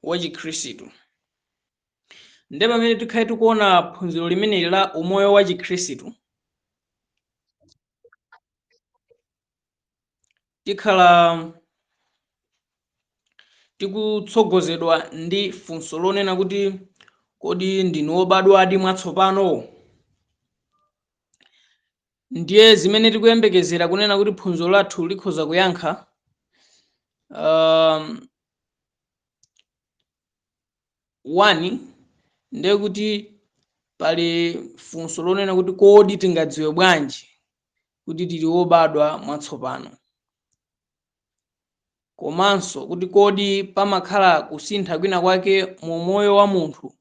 Wa Chikhristu. Ndiye pamene tikhale tikuona phunziro limeneli la umoyo wa Chikhristu, tikhala tikutsogozedwa ndi funso lonena kuti, kodi ndinu wobadwadi mwatsopano? Ndiye zimene tikuyembekezera kunena kuti phunziro lathu likhoza kuyankha, 1 ndiye kuti pali funso lonena kuti, kodi tingadziwe bwanji kuti tili wobadwa mwatsopano? Komanso kuti, kodi pamakhala kusintha kwina kwake mu moyo wa munthu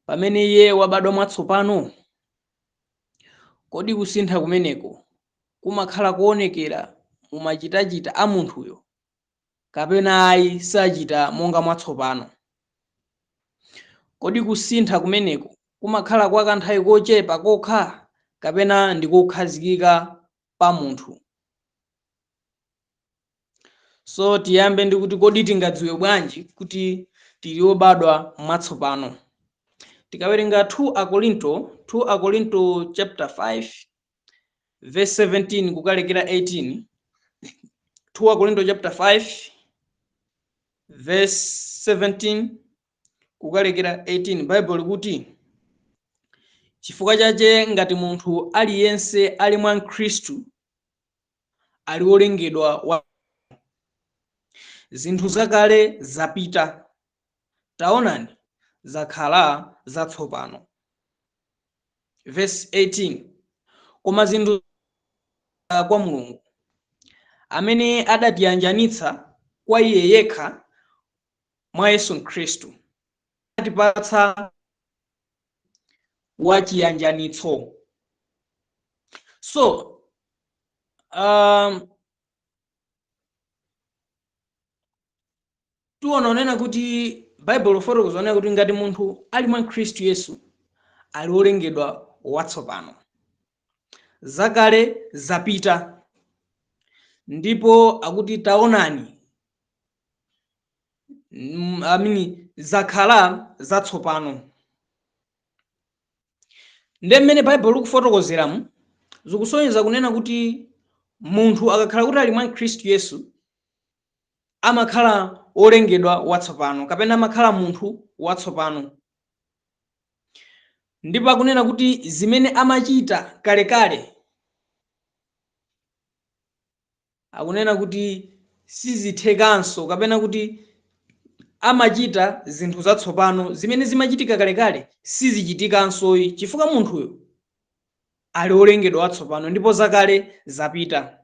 pamene iye wabadwa mwatsopano? Kodi kusintha kumeneko kumakhala kuonekera mu machitachita a munthuyo, kapena ayi, sachita monga mwatsopano? Kodi kusintha kumeneko kumakhala kwa kanthawi kochepa kokha, kapena ndikokhazikika pa munthu? So tiyambe ndi kuti, kodi tingadziwe bwanji kuti tili obadwa mwatsopano? Tikawerenga 2 Akorinto, 2 Akorinto chapter 5 verse 17 kukalekera 18, 2 Akorinto chapter 5 verse 17 kukalekera 18, Bible likuti, "Chifukwa chache ngati munthu aliyense ali mwa Khristu, ali wolengedwa wa zinthu zakale zapita, taonani, zakhala zatsopano." Verse 18, "Koma zinthu kwa Mulungu, amene adatiyanjanitsa kwa iye yekha mwa Yesu Khristu, atipatsa wachiyanjanitso." So tiona onena kuti Baibulo fotokoza onena kuti ngati munthu ali mwa Khristu Yesu, ali wolengedwa watsopano, zakale zapita, ndipo akuti taonani, I mean, zakhala zatsopano. Ndi mmene Baibulo likufotokozeramu, zikusonyeza kunena kuti munthu akakhala kuti ali mwa Khristu Yesu, amakhala wolengedwa watsopano, kapena amakhala munthu watsopano. Ndipo akunena kuti zimene amachita kalekale, akunena kuti sizithekanso, kapena kuti amachita zinthu zatsopano. Zimene zimachitika kalekale sizichitikanso, chifukwa munthuyo ali wolengedwa watsopano ndipo zakale zapita.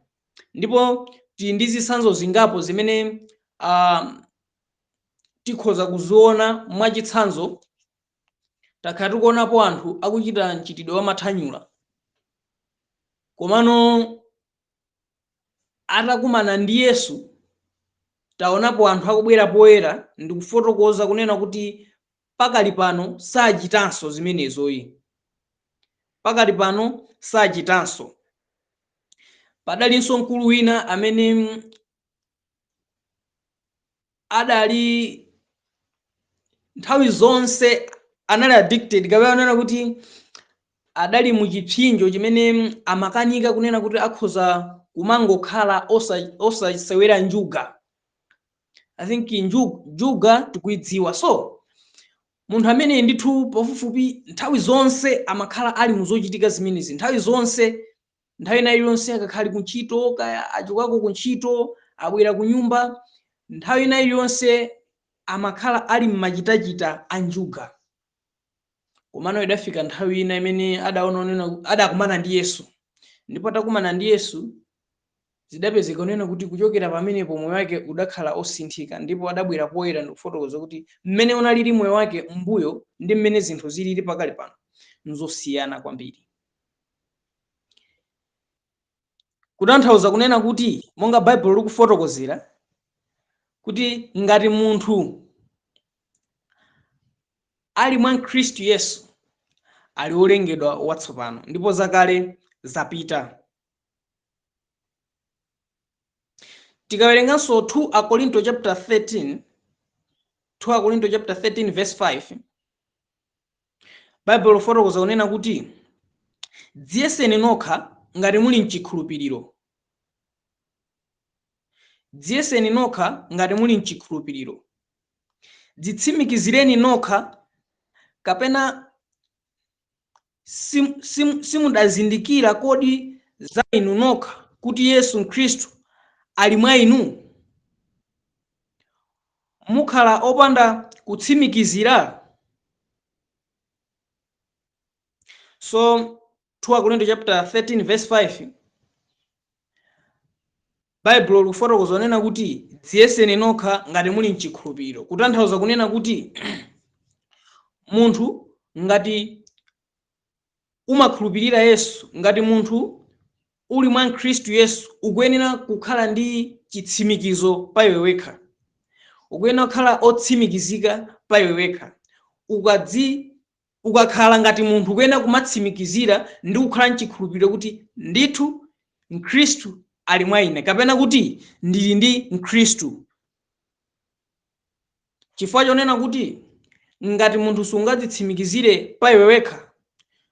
Ndipo tili ndi zitsanzo zingapo zimene tikhoza kuziona. Mwachitsanzo, takhala tikuonapo anthu akuchita mchitidwe wa mathanyula, komano atakumana ndi Yesu, taonapo anthu akubwera poyera ndikufotokoza kunena kuti pakali pano sachitanso zimenezoyi, pakali pano sachitanso. Padalinso mkulu wina amene adali nthawi zonse anali addicted, kapena kunena kuti adali muchipsinjo chimene amakanika kunena kuti akhoza kumangokhala osasewera njuga. I think njuga tikuidziwa. So munthu amene ndithu pafupifupi nthawi zonse amakhala ali muzochitika zimenezi, nthawi zonse, nthawi ina iliyonse, akakhala kuntchito, kaya achokako kuntchito, abwera ku nyumba, nthawi ina iliyonse amakhala ali mmachitachita a njuga. Komano idafika nthawi ina imene adaona onena, adakumana ndi Yesu, ndipo atakumana ndi Yesu, zidapezeka kunena kuti kuchokera pamenepo moyo wake udakhala osinthika, ndipo adabwera poyera ndikufotokoza kuti mmene unalili moyo wake mbuyo ndi mmene zinthu zilili pakali pano nzosiyana kwambiri. Kutanthauza kunena kuti, monga Baibulo likufotokozera kuti ngati munthu ali mwa Khristu Yesu, ali wolengedwa watsopano ndipo zakale zapita. Tikawerenganso 2 Akorinto chapter 13 2 Akorinto chapter 13 verse 5, Baibulo lifotokoza kunena kuti, "Dziyeseni nokha ngati muli mchikhulupiriro. Dziyeseni nokha ngati muli mchikhulupiriro. Dzitsimikizireni nokha, kapena simudazindikira kodi za inu nokha kuti Yesu Khristu ali mwa inu? Mukhala opanda kutsimikizira?" So 2 Akorinto chapter 13 verse 5, Baibulo likufotokoza kunena kuti, "Dziyeseni nokha ngati muli mchikhulupiriro," kutanthauza kunena kuti munthu ngati umakhulupirira Yesu, ngati munthu uli mwa Khristu Yesu, ukuyenera kukhala ndi chitsimikizo pa iwe wekha, ukuyenera kukhala otsimikizika pa iwe wekha. Ukakhala ngati munthu, ukuyenera kumatsimikizira ndi kukhala mchikhulupiriro kuti ndithu Mkhristu ali mwa ine, kapena kuti ndili ndi Mkhristu. Chifukwa chonena kuti ngati munthu sungadzitsimikizire pa iwe wekha,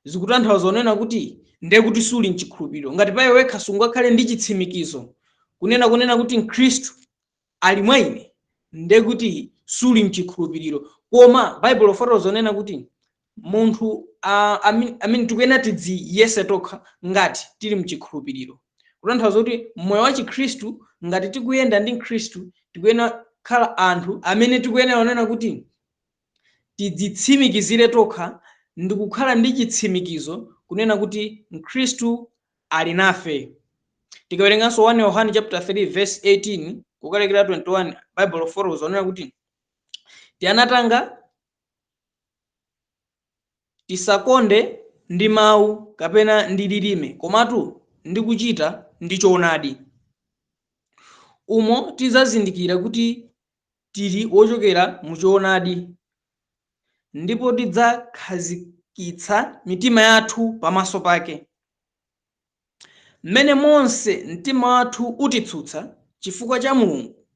zikutanthauza kunena kuti ndiye kuti suli mchikhulupiriro. Ngati pa iwe wekha sungakhale ndi chitsimikizo kunena kuti Mkhristu ali mwa ine, ndiye kuti suli mchikhulupiriro. Koma Baibulo lifotokoza kunena kuti munthu amene tikuyenera tidziyese tokha ngati tili mchikhulupiriro, kutanthauza kuti moyo wa Chikhristu, ngati tikuyenda ndi Khristu, tikuyenera kukhala anthu amene tikuyenera kunena kuti tidzitsimikizire tokha ndi kukhala ndi chitsimikizo kunena kuti Mkhristu ali nafe. Tikawerenganso 1 Yohane chapter 3 verse 18 kukalekera 21, Bible lifotokoza kunena kuti, "Tiana tanga, tisakonde ndi mawu kapena ndi lilime, komatu ndi kuchita ndi choonadi. Umo tidzazindikira kuti tili wochokera mu choonadi, ndipo tidzakhazikitsa mitima yathu pamaso pake. Mmene monse mtima wathu utitsutsa chifukwa cha Mulungu,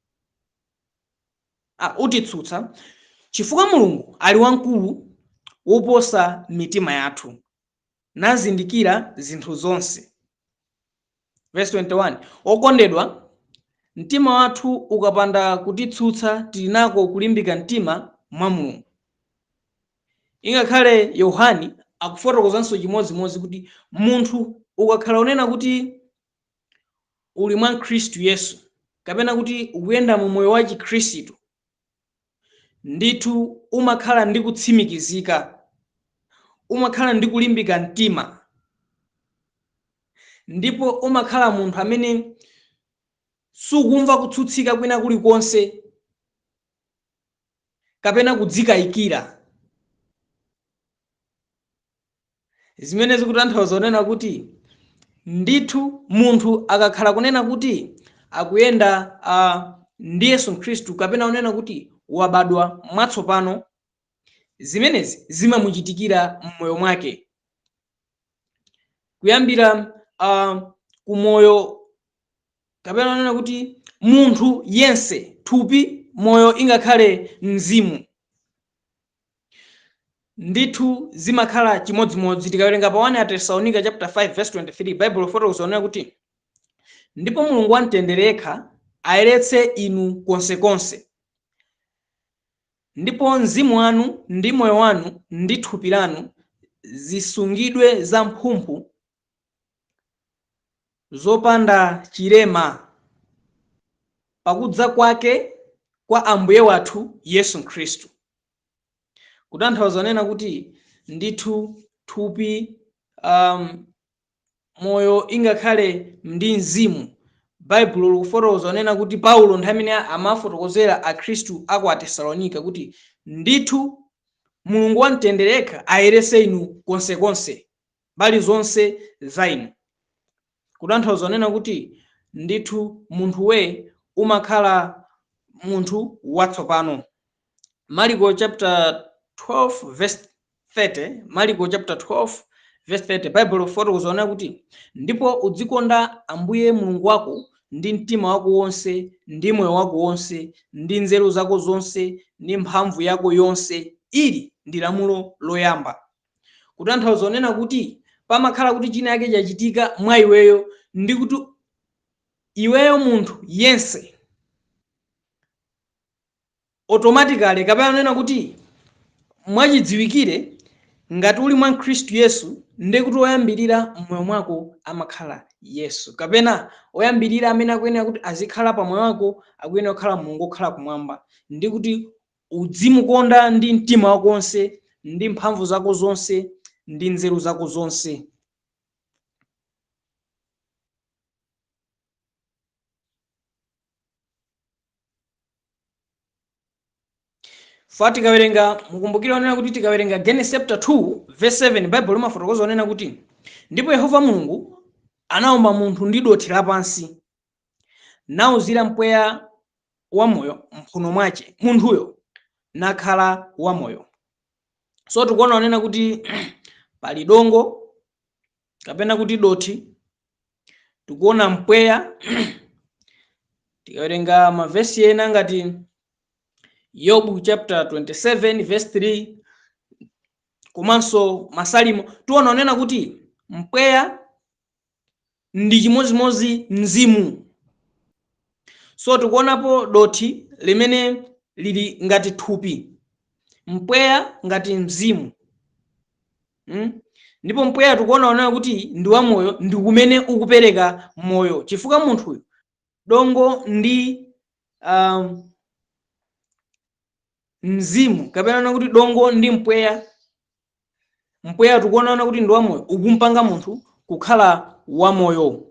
utitsutsa chifukwa Mulungu ali wamkulu woposa mitima yathu, nazindikira zinthu zonse." Verse 21, "Okondedwa, mtima wathu ukapanda kutitsutsa, tili nako kulimbika mtima mwa Mulungu." Ingakhale Yohani akufotokozanso chimodzimodzi kuti munthu ukakhala unena kuti uli mwa Khristu Yesu, kapena kuti ukuyenda mu moyo wa Chikhristu, ndithu umakhala ndi kutsimikizika, umakhala ndi kulimbika mtima, ndipo umakhala munthu amene sukumva kutsutsika kwina kulikonse kapena kudzikayikira, zimene zikutanthauza kunena kuti ndithu munthu akakhala kunena kuti akuyenda ndi Yesu Khristu, kapena kunena kuti wabadwa mwatsopano, zimenezi zimamuchitikira m'moyo mwake kuyambira kumoyo, kapena kunena kuti munthu yense, thupi, moyo, ingakhale mzimu, ndithu zimakhala chimodzimodzi. Tikawerenga pa 1 Atesalonika chapter 5 verse 23, Bible lifotokoza kunena kuti, "Ndipo Mulungu wamtendere yekha ayeretse inu konsekonse, ndipo mzimu wanu ndi moyo wanu ndi thupi lanu zisungidwe zamphumphu zopanda chilema pakudza kwake kwa Ambuye wathu Yesu Khristu." Kutanthauza kunena kuti ndithu thupi, moyo, ingakhale ndi mzimu, Baibulo likufotokoza kunena kuti Paulo nthawi imene amafotokozera Akhristu aku Atesalonika kuti ndithu Mulungu wamtendere yekha ayeretse inu konsekonse, mbali zonse za inu, kutanthauza kunena kuti ndithu munthuwe umakhala munthu watsopano. Marko chapter 12 verse 30, Marko chapter 12 verse 30, Bible lifotokoza kunena kuti, "Ndipo udzikonda Ambuye Mulungu wako ndi mtima wako wonse, ndi moyo wako wonse, ndi nzeru zako zonse, ndi mphamvu yako yonse. Ili ndi lamulo loyamba. Kutanthauza onena kuti pamakhala kuti china yake chachitika mwa iweyo, ndi kuti iweyo munthu yense automatically, kapena kunena kuti mwachidziwikire, ngati uli mwa Khristu Yesu, ndi kuti oyambirira mmoyo mwako amakhala Yesu, kapena oyambirira amene akuyenera kuti azikhala pa moyo wako akuyenera kukhala Mulungu okhala kumwamba, ndi kuti udzimukonda ndi mtima wako wonse, ndi mphamvu zako zonse, ndi nzeru zako zonse. Fa tikawerenga, mukumbukire onena kuti tikawerenga Genesis chapter 2 verse 7, Bible limafotokoza onena kuti ndipo Yehova Mulungu anaumba munthu ndi dothi lapansi, nauzira mpweya wamoyo mphuno mwache, munthuyo nakhala wamoyo. So tikuona onena kuti pali dongo kapena kuti dothi, tikuona mpweya. Tikawerenga mavesi ena ngati Yobu chapter 27 verse 3 komanso Masalimo, tiona onena kuti mpweya ndi chimozimozi mzimu. So tikuonapo dothi limene lili ngati thupi, mpweya ngati mzimu. Ndipo mpweya tikuona onena kuti ndi wamoyo, ndi kumene ukupereka moyo, chifukwa munthuyu dongo ndi mzimu, kapena kuti dongo ndi mpweya, mpweya tikuona kuti ndi wamoyo, ukumpanga munthu kukhala wamoyo.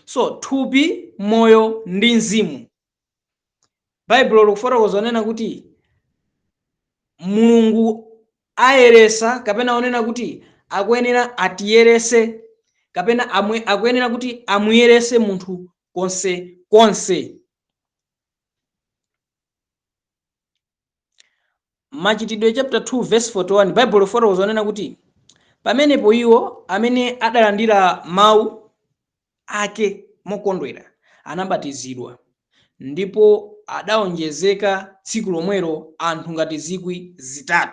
So thupi, moyo ndi mzimu. Baibulo likufotokoza onena kuti Mulungu ayeresa, kapena onena kuti akuyenera atiyerese, kapena akuyenera kuti amuyerese munthu konse konse. Machitidwe chapter 2 verse 41, Bible lifotokoza onena kuti pamenepo iwo amene adalandira mawu ake mokondwera anabatizidwa, ndipo adaonjezeka tsiku lomwelo anthu ngati 3,000.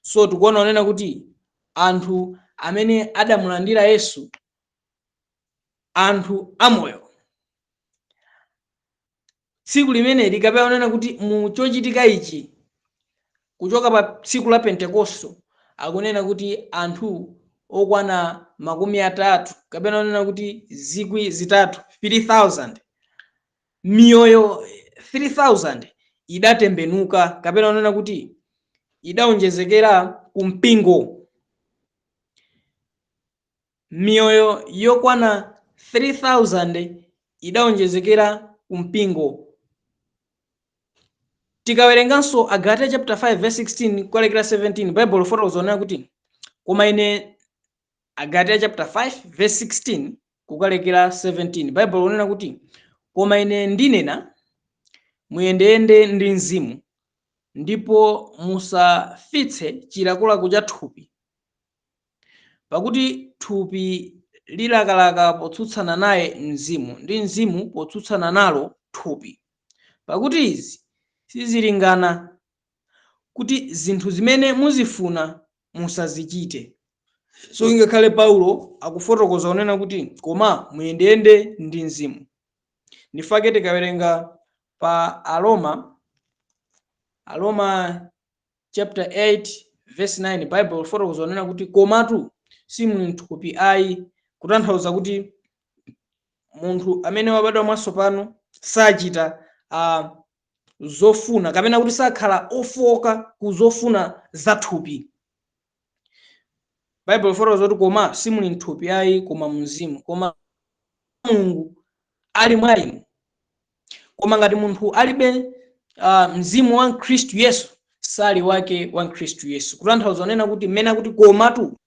So tikuona onena kuti anthu amene adamulandira Yesu, anthu amoyo, tsiku limeneli, kapena onena kuti mu chochitika ichi kuchoka pa tsiku la Pentekosto, akunena kuti anthu okwana 30, kapena onena kuti 3,000, 3000, miyoyo 3000 idatembenuka, kapena onena kuti idaonjezekera ku mpingo. Miyoyo yokwana 3000 idaonjezekera ku mpingo. Tikawerenganso Agalatiya chapter 5 verse 16 kukalekera 17, Bible lifotokoza onena kuti koma ine, Agalatiya chapter 5 verse 16 kukalekera 17, Bible likunena kuti koma ine ndinena, muyendeyende ndi mzimu, ndipo musafitse chilakolako cha thupi, pakuti thupi lilakalaka potsutsana naye mzimu, ndi mzimu potsutsana nalo thupi, pakuti izi sizilingana, kuti zinthu zimene muzifuna musazichite. So ingakhale Paulo akufotokoza kunena kuti koma muyendeyende ndi mzimu. Ndifake tikawerenga pa Aroma chapter 8 verse 9, Bible lifotokoza kunena kuti komatu simuli mthupi ayi, kutanthauza kuti munthu amene wabadwa mwatsopano sachita zofuna, kapena kuti sakhala ofoka ku zofuna za thupi. Bible lifotokoza kuti koma simuli mthupi ayi, koma mzimu, koma Mulungu ali mwa inu. Koma ngati munthu alibe mzimu wa Khristu Yesu, sali wake wa Khristu Yesu. Kutanthauza kunena kuti mmene akuti komatu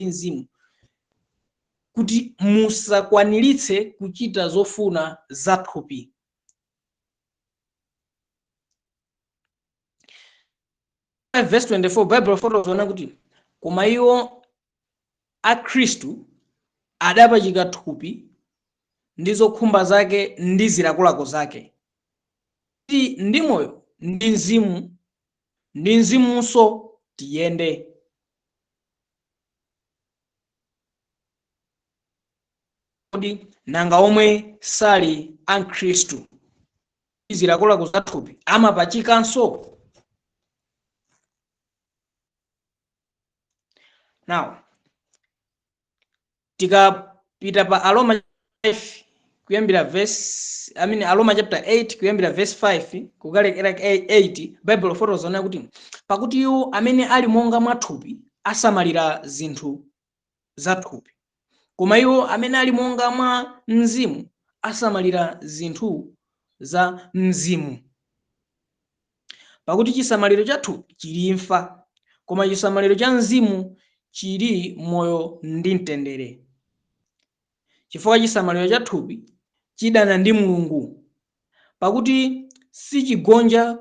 mzimu, kuti musakwaniritse kuchita zofuna za thupi. Verse 24, Bible lifotokoza kunena kuti koma iwo a Khristu adapachika thupi ndi zokhumba zake ndi zilakolako zake. Ti ndi moyo ndi mzimu, ndi mzimunso tiyende. Kodi nanga omwe sali a Khristu zilakolako za thupi amapachikanso? Now tikapita pa Aroma 5 kuyambira verse, I mean, Aroma chapter 8 kuyambira verse 5 kukalekera 8, Bible fotokoza kuti pakuti iwo amene ali monga mwathupi asamalira zinthu za thupi, koma iwo amene ali monga mwa mzimu asamalira zinthu za mzimu. Pakuti chisamaliro cha thupi chili imfa, koma chisamaliro cha mzimu chili moyo ndi mtendere. Chifukwa chisamaliro cha thupi chidana ndi Mulungu, pakuti sichigonja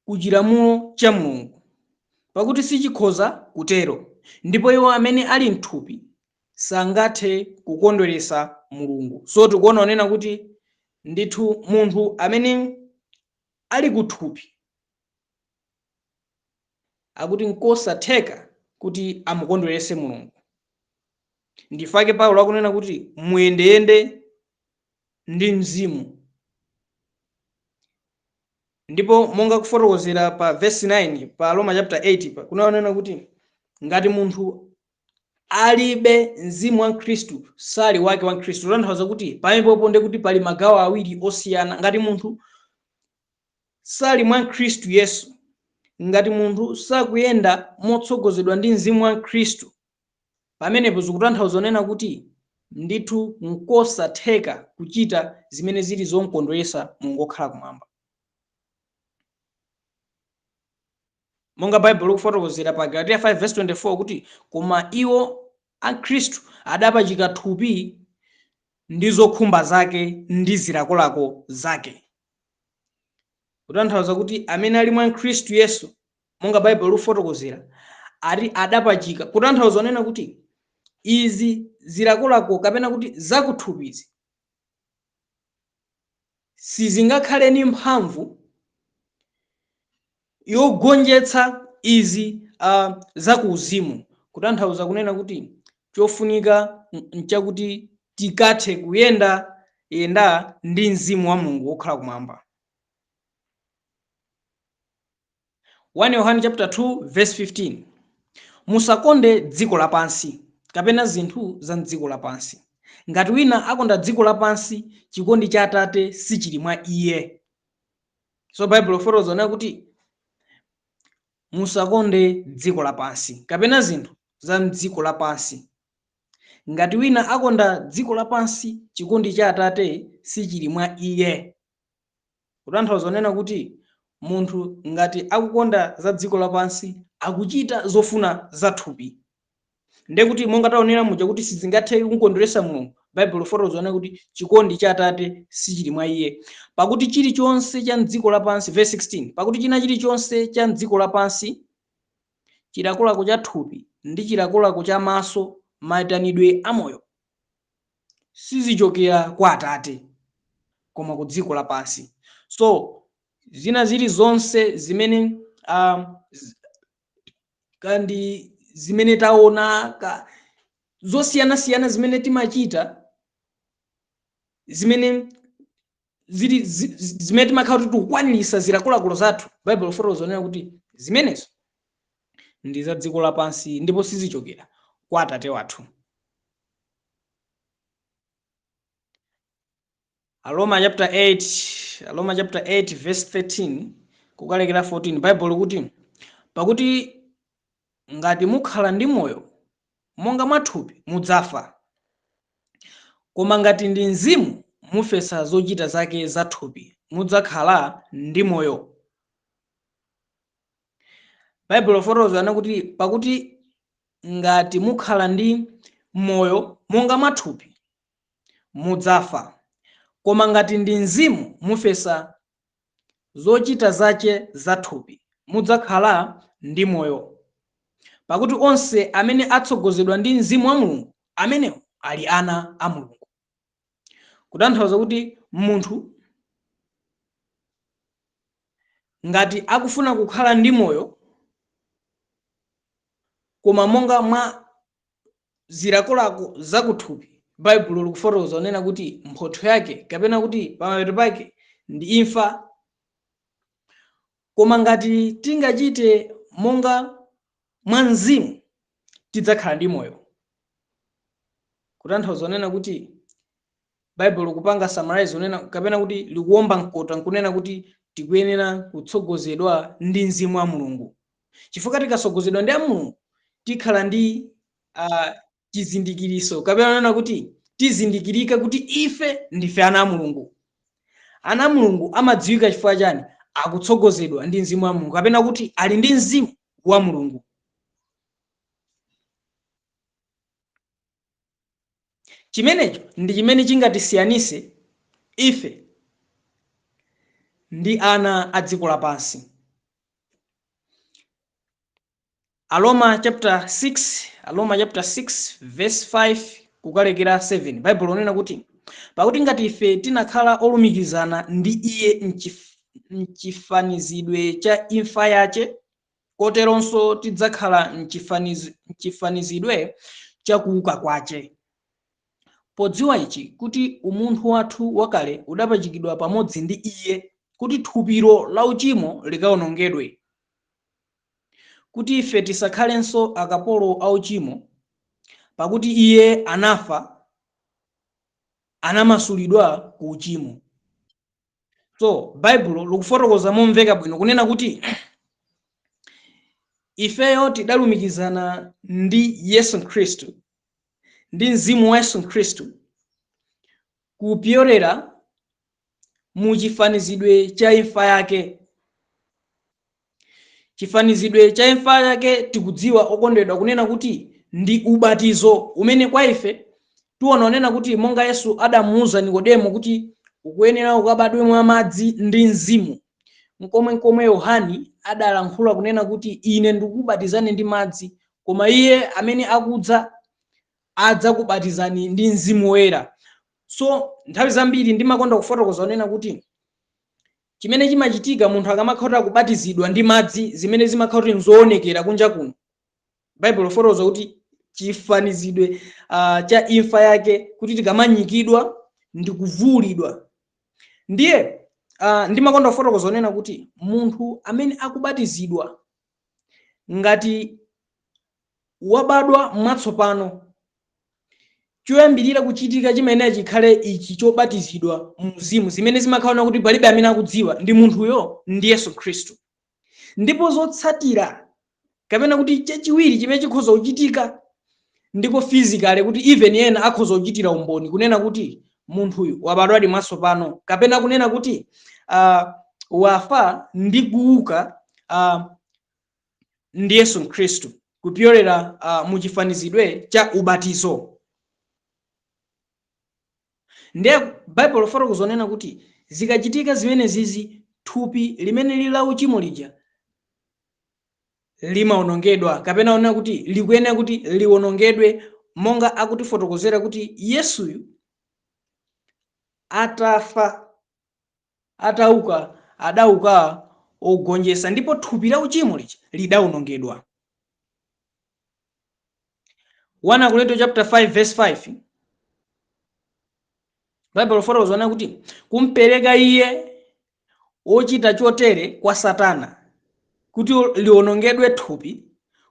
ku chilamulo cha Mulungu, pakuti sichikhoza kutero. Ndipo iwo amene ali mthupi sangathe kukondweretsa Mulungu. So tikuona onena kuti ndithu munthu amene ali kuthupi akuti nkosatheka kuti amukondweretse Mulungu. Ndifake Paulo akunena kuti muyendeyende ndi mzimu. Ndipo monga kufotokozera pa verse 9 pa Roma chapter 8 pa kunaonena kuti ngati munthu alibe mzimu wa Khristu sali wake wa Khristu. Kutanthauza kuti pamenepopo ndi kuti pali magawo awiri osiyana. Ngati munthu sali mwa Khristu Yesu, ngati munthu sakuyenda motsogozedwa ndi mzimu wa Khristu, pamenepo zikutanthauza onena kuti ndithu nkosatheka kuchita zimene zili zomkondweretsa Mulungu wokhala kumwamba. Monga Baibulo likufotokozera pa Galatiya 5 verse 24 kuti koma iwo a Khristu adapachika thupi ndi zokhumba zake ndi zilakolako zake. Kutanthauza kuti amene ali mwa Khristu Yesu, monga Baibulo likufotokozera, ati adapachika, kutanthauza onena kuti izi zilakolako kapena kuti zakuthupizi sizingakhale ni mphamvu yogonjetsa izi zakuuzimu. Kutanthauza kunena kuti chofunika nchakuti tikathe kuyenda yenda ndi mzimu wa Mulungu wokhala kumwamba. 1 Yohane chapter 2 verse 15, musakonde dziko lapansi kapena zinthu za dziko lapansi. Ngati wina akonda dziko lapansi, chikondi cha Atate sichili mwa iye. So Bible fotokoza kuti musakonde dziko lapansi kapena zinthu za mdziko lapansi. Ngati wina akonda dziko lapansi, chikondi cha Atate sichili mwa iye. Kutanthauza kunena kuti munthu ngati akukonda za dziko lapansi akuchita zofuna za thupi, ndekuti monga taonera muja kuti sizingathe kumukondweretsa Mulungu. Bible fotokoza kuti chikondi cha Atate sichili mwa iye. Pakuti chilichonse cha mdziko lapansi, verse 16, pakuti china chilichonse cha mdziko lapansi, chilakolako cha thupi ndi chilakolako cha maso, mayitanidwe amoyo, sizichokera kwa Atate koma ku dziko lapansi. So zina zilizonse zimene kandi zimene taona ka zosiyanasiyana zimene timachita, zimene zili zimene timakhala kuti tikukwaniritsa zilakolako zathu, Bible fotokoza zonena kuti zimenezo ndi za dziko lapansi ndipo sizichokera kwa Atate wathu. Aroma chapter 8, Aroma chapter 8 verse 13 kukalekera 14, Bible likuti pakuti ngati mukhala ndi moyo monga mwathupi mudzafa, koma ngati ndi mzimu mufesa zochita zake za thupi mudzakhala ndi moyo. Bible fotokoza kuti pakuti ngati mukhala ndi moyo monga mwathupi mudzafa, koma ngati ndi mzimu mufesa zochita zache za thupi mudzakhala ndi moyo. Pakuti onse amene atsogozedwa ndi mzimu wa Mulungu amenewo ali ana a Mulungu. Kutanthauza kuti munthu ngati akufuna kukhala ndi moyo koma monga mwa zilakolako zakuthupi, Baibulo likufotokoza kunena kuti mphotho yake kapena kuti pamapeto pake ndi imfa. Koma ngati tingachite monga mwa mzimu, tidzakhala ndi moyo. Kutanthauza kunena kuti Baibulo likupanga summarize kunena kapena kuti likuwomba mkota nkunena kuti tikuyenera kutsogozedwa ndi mzimu wa Mulungu, chifukwa tikatsogozedwa ndi a Mulungu tikhala ndi chizindikiriso kapena kunena kuti tizindikirika kuti ife ndife ana a Mulungu. Ana a Mulungu amadziwika chifukwa chani? Akutsogozedwa ndi mzimu wa Mulungu kapena kuti ali ndi mzimu wa Mulungu. Chimenecho ndi chimene chingatisiyanise ife ndi ana a dziko lapansi. Aroma chapter 6, Aroma chapter 6 verse 5 kukalekera 7, Baibulo linena kuti, pakuti ngati ife tinakhala olumikizana ndi iye mchifanizidwe cha imfa yache, koteronso tidzakhala mchifanizidwe cha kuuka kwache. Podziwa ichi, kuti umunthu wathu wakale udapachikidwa pamodzi ndi iye, kuti thupilo la uchimo likaonongedwe, kuti ife tisakhalenso akapolo a uchimo, pakuti iye anafa, anamasulidwa ku uchimo. So Baibulo likufotokoza momveka bwino kunena kuti ifeyo tidalumikizana ndi Yesu Khristu, ndi mzimu wa Yesu Khristu, kupyolera mu chifanizidwe cha imfa yake. Chifanizidwe cha imfa yake tikudziwa, okondedwa, kunena kuti ndi ubatizo umene kwa ife tiona kunena kuti monga Yesu adamuuza Nikodemo kuti ukuyenera ukabadwe mwa madzi ndi mzimu, nkomwe nkomwe Yohani adalankhula kunena kuti ine ndikukubatizani ndi madzi, koma iye amene akudza adzakubatizani ndi mzimu woyera. So nthawi zambiri ndimakonda kufotokoza kunena kuti chimene chimachitika munthu akamakhala kuti akubatizidwa ndi madzi, zimene zimakhala kuti nzoonekera kunja kuno, Baibulo lifotokoza kuti chifanizidwe cha imfa yake, kuti tikamanyikidwa ndi kuvuulidwa. Ndiye ndimakonda kufotokoza kunena kuti munthu amene akubatizidwa ngati wabadwa mwatsopano, choyambirira kuchitika chimayenera chikhale ichi chobatizidwa mu mzimu, zimene zimakhala kuti palibe amene akudziwa, ndi munthuyo ndi Yesu Khristu. Ndipo zotsatira kapena kuti chachiwiri chimene chikhoza kuchitika ndiko physically, kuti even ena akhoza kuchitira umboni kunena kuti munthuyu wabadwadi mwatsopano, kapena kunena kuti wafa ndi kuuka ndi Yesu Khristu kupyolera mu chifanizidwe cha ubatizo. Ndiye Baibulo lifotokoza kunena kuti zikachitika zimenezizi, thupi limene lili la uchimo lija limawonongedwa, kapena kunena kuti likuyenera kuti liwonongedwe, monga akutifotokozera kuti Yesuyu atafa, atauka, adauka ogonjetsa, ndipo thupi la uchimo lija lidawonongedwa. 1 Korinto chapter 5 verse 5, Baibulo lifotokoza kuti kumpereka iye wochita chotere kwa Satana, kuti liwonongedwe thupi,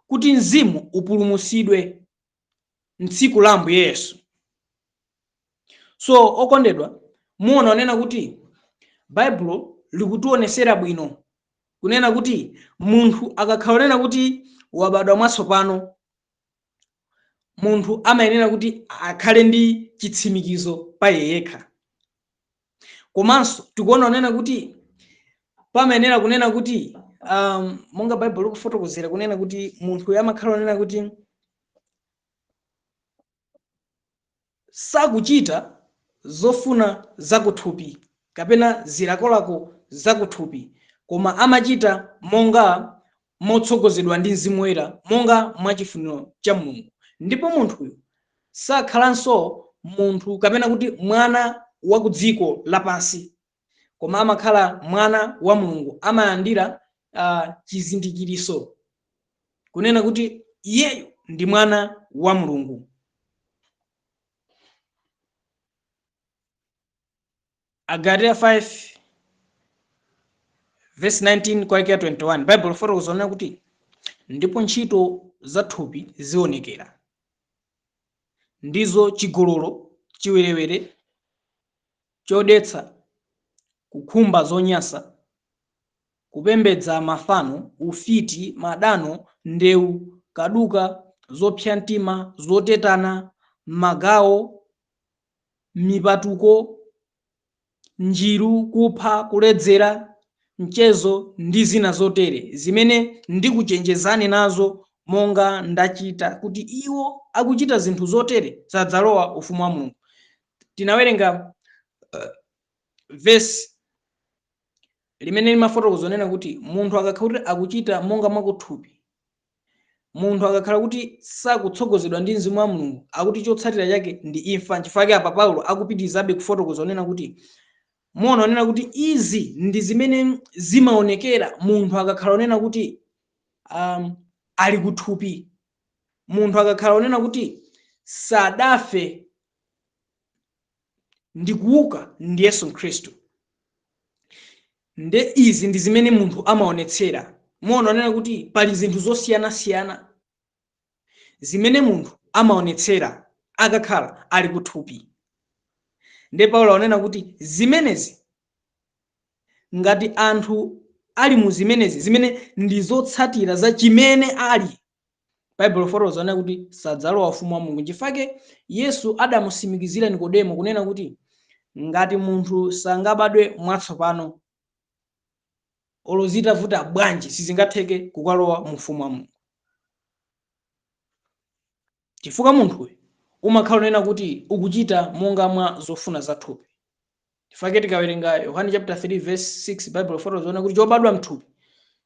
kuti mzimu upulumutsidwe m'tsiku la Ambuye Yesu. So okondedwa, muona onena kuti Baibulo likutionesera bwino kunena kuti munthu akakhala onena kuti wabadwa mwatsopano, munthu amayenera kuti akhale ndi chitsimikizo pa iye yekha. Komanso tikuona onena kuti pamayenera kunena kuti monga Baibulo likufotokozera kunena kuti munthu amakhala onena kuti sakuchita zofuna zakuthupi kapena zilakolako zakuthupi, koma amachita monga motsogozedwa ndi Mzimu Woyera, monga mwachifuniro cha Mulungu. Ndipo munthuyu sakhalanso munthu kapena kuti mwana wa ku dziko lapansi, koma amakhala mwana wa Mulungu, amalandira chizindikiriso kunena kuti iyeyo ndi mwana wa Mulungu. Agalatiya 5 verse 19 kulekera 21, Baibulo lifotokoza kunena kuti ndipo ntchito za thupi zionekera, ndizo chigololo, chiwerewere, chodetsa, kukhumba zonyansa, kupembedza mafano, ufiti, madano, ndewu, kaduka, zopsa mtima, zotetana, magawo, mipatuko, njiru, kupha, kuledzera, mchezo ndi zina zotere, zimene ndikuchenjezani nazo monga ndachita, kuti iwo akuchita zinthu zotere sadzalowa ufumu wa Mulungu. Tinawerenga vesi limene limafotokoza kunena kuti munthu akakhala kuti akuchita monga mwakuthupi, munthu akakhala kuti sakutsogozedwa ndi Mzimu wa Mulungu, akuti chotsatira chake ndi imfa. Nchifukwa chake apa Paulo akupitirizabe kufotokoza kunena kuti muona kunena kuti izi ndi zimene zimaonekera munthu akakhala kunena kuti ali kuthupi, munthu akakhala kunena kuti sadafe ndi kuuka ndi Yesu Khristu. Nde izi ndi zimene munthu amaonetsera. Muona kunena kuti pali zinthu zosiyanasiyana zimene munthu amaonetsera akakhala ali kuthupi. Nde Paulo akunena kuti zimenezi, ngati anthu ali mu zimenezi, zimene ndi zotsatira za chimene ali, Baibulo lifotokoza kunena kuti sadzalowa ufumu wa Mulungu. Nchifukwa chake Yesu adamusimikizira Nikodemo kunena kuti ngati munthu sangabadwe mwatsopano, olo zitavuta bwanji, sizingatheke kukalowa mu ufumu wa Mulungu, chifukwa munthuyo umakhala unena kuti ukuchita monga mwa zofuna za thupi. Chifukwa chake tikawerenga Yohane chapter 3 verse 6, Bible lifotokoza kunena kuti chobadwa mthupi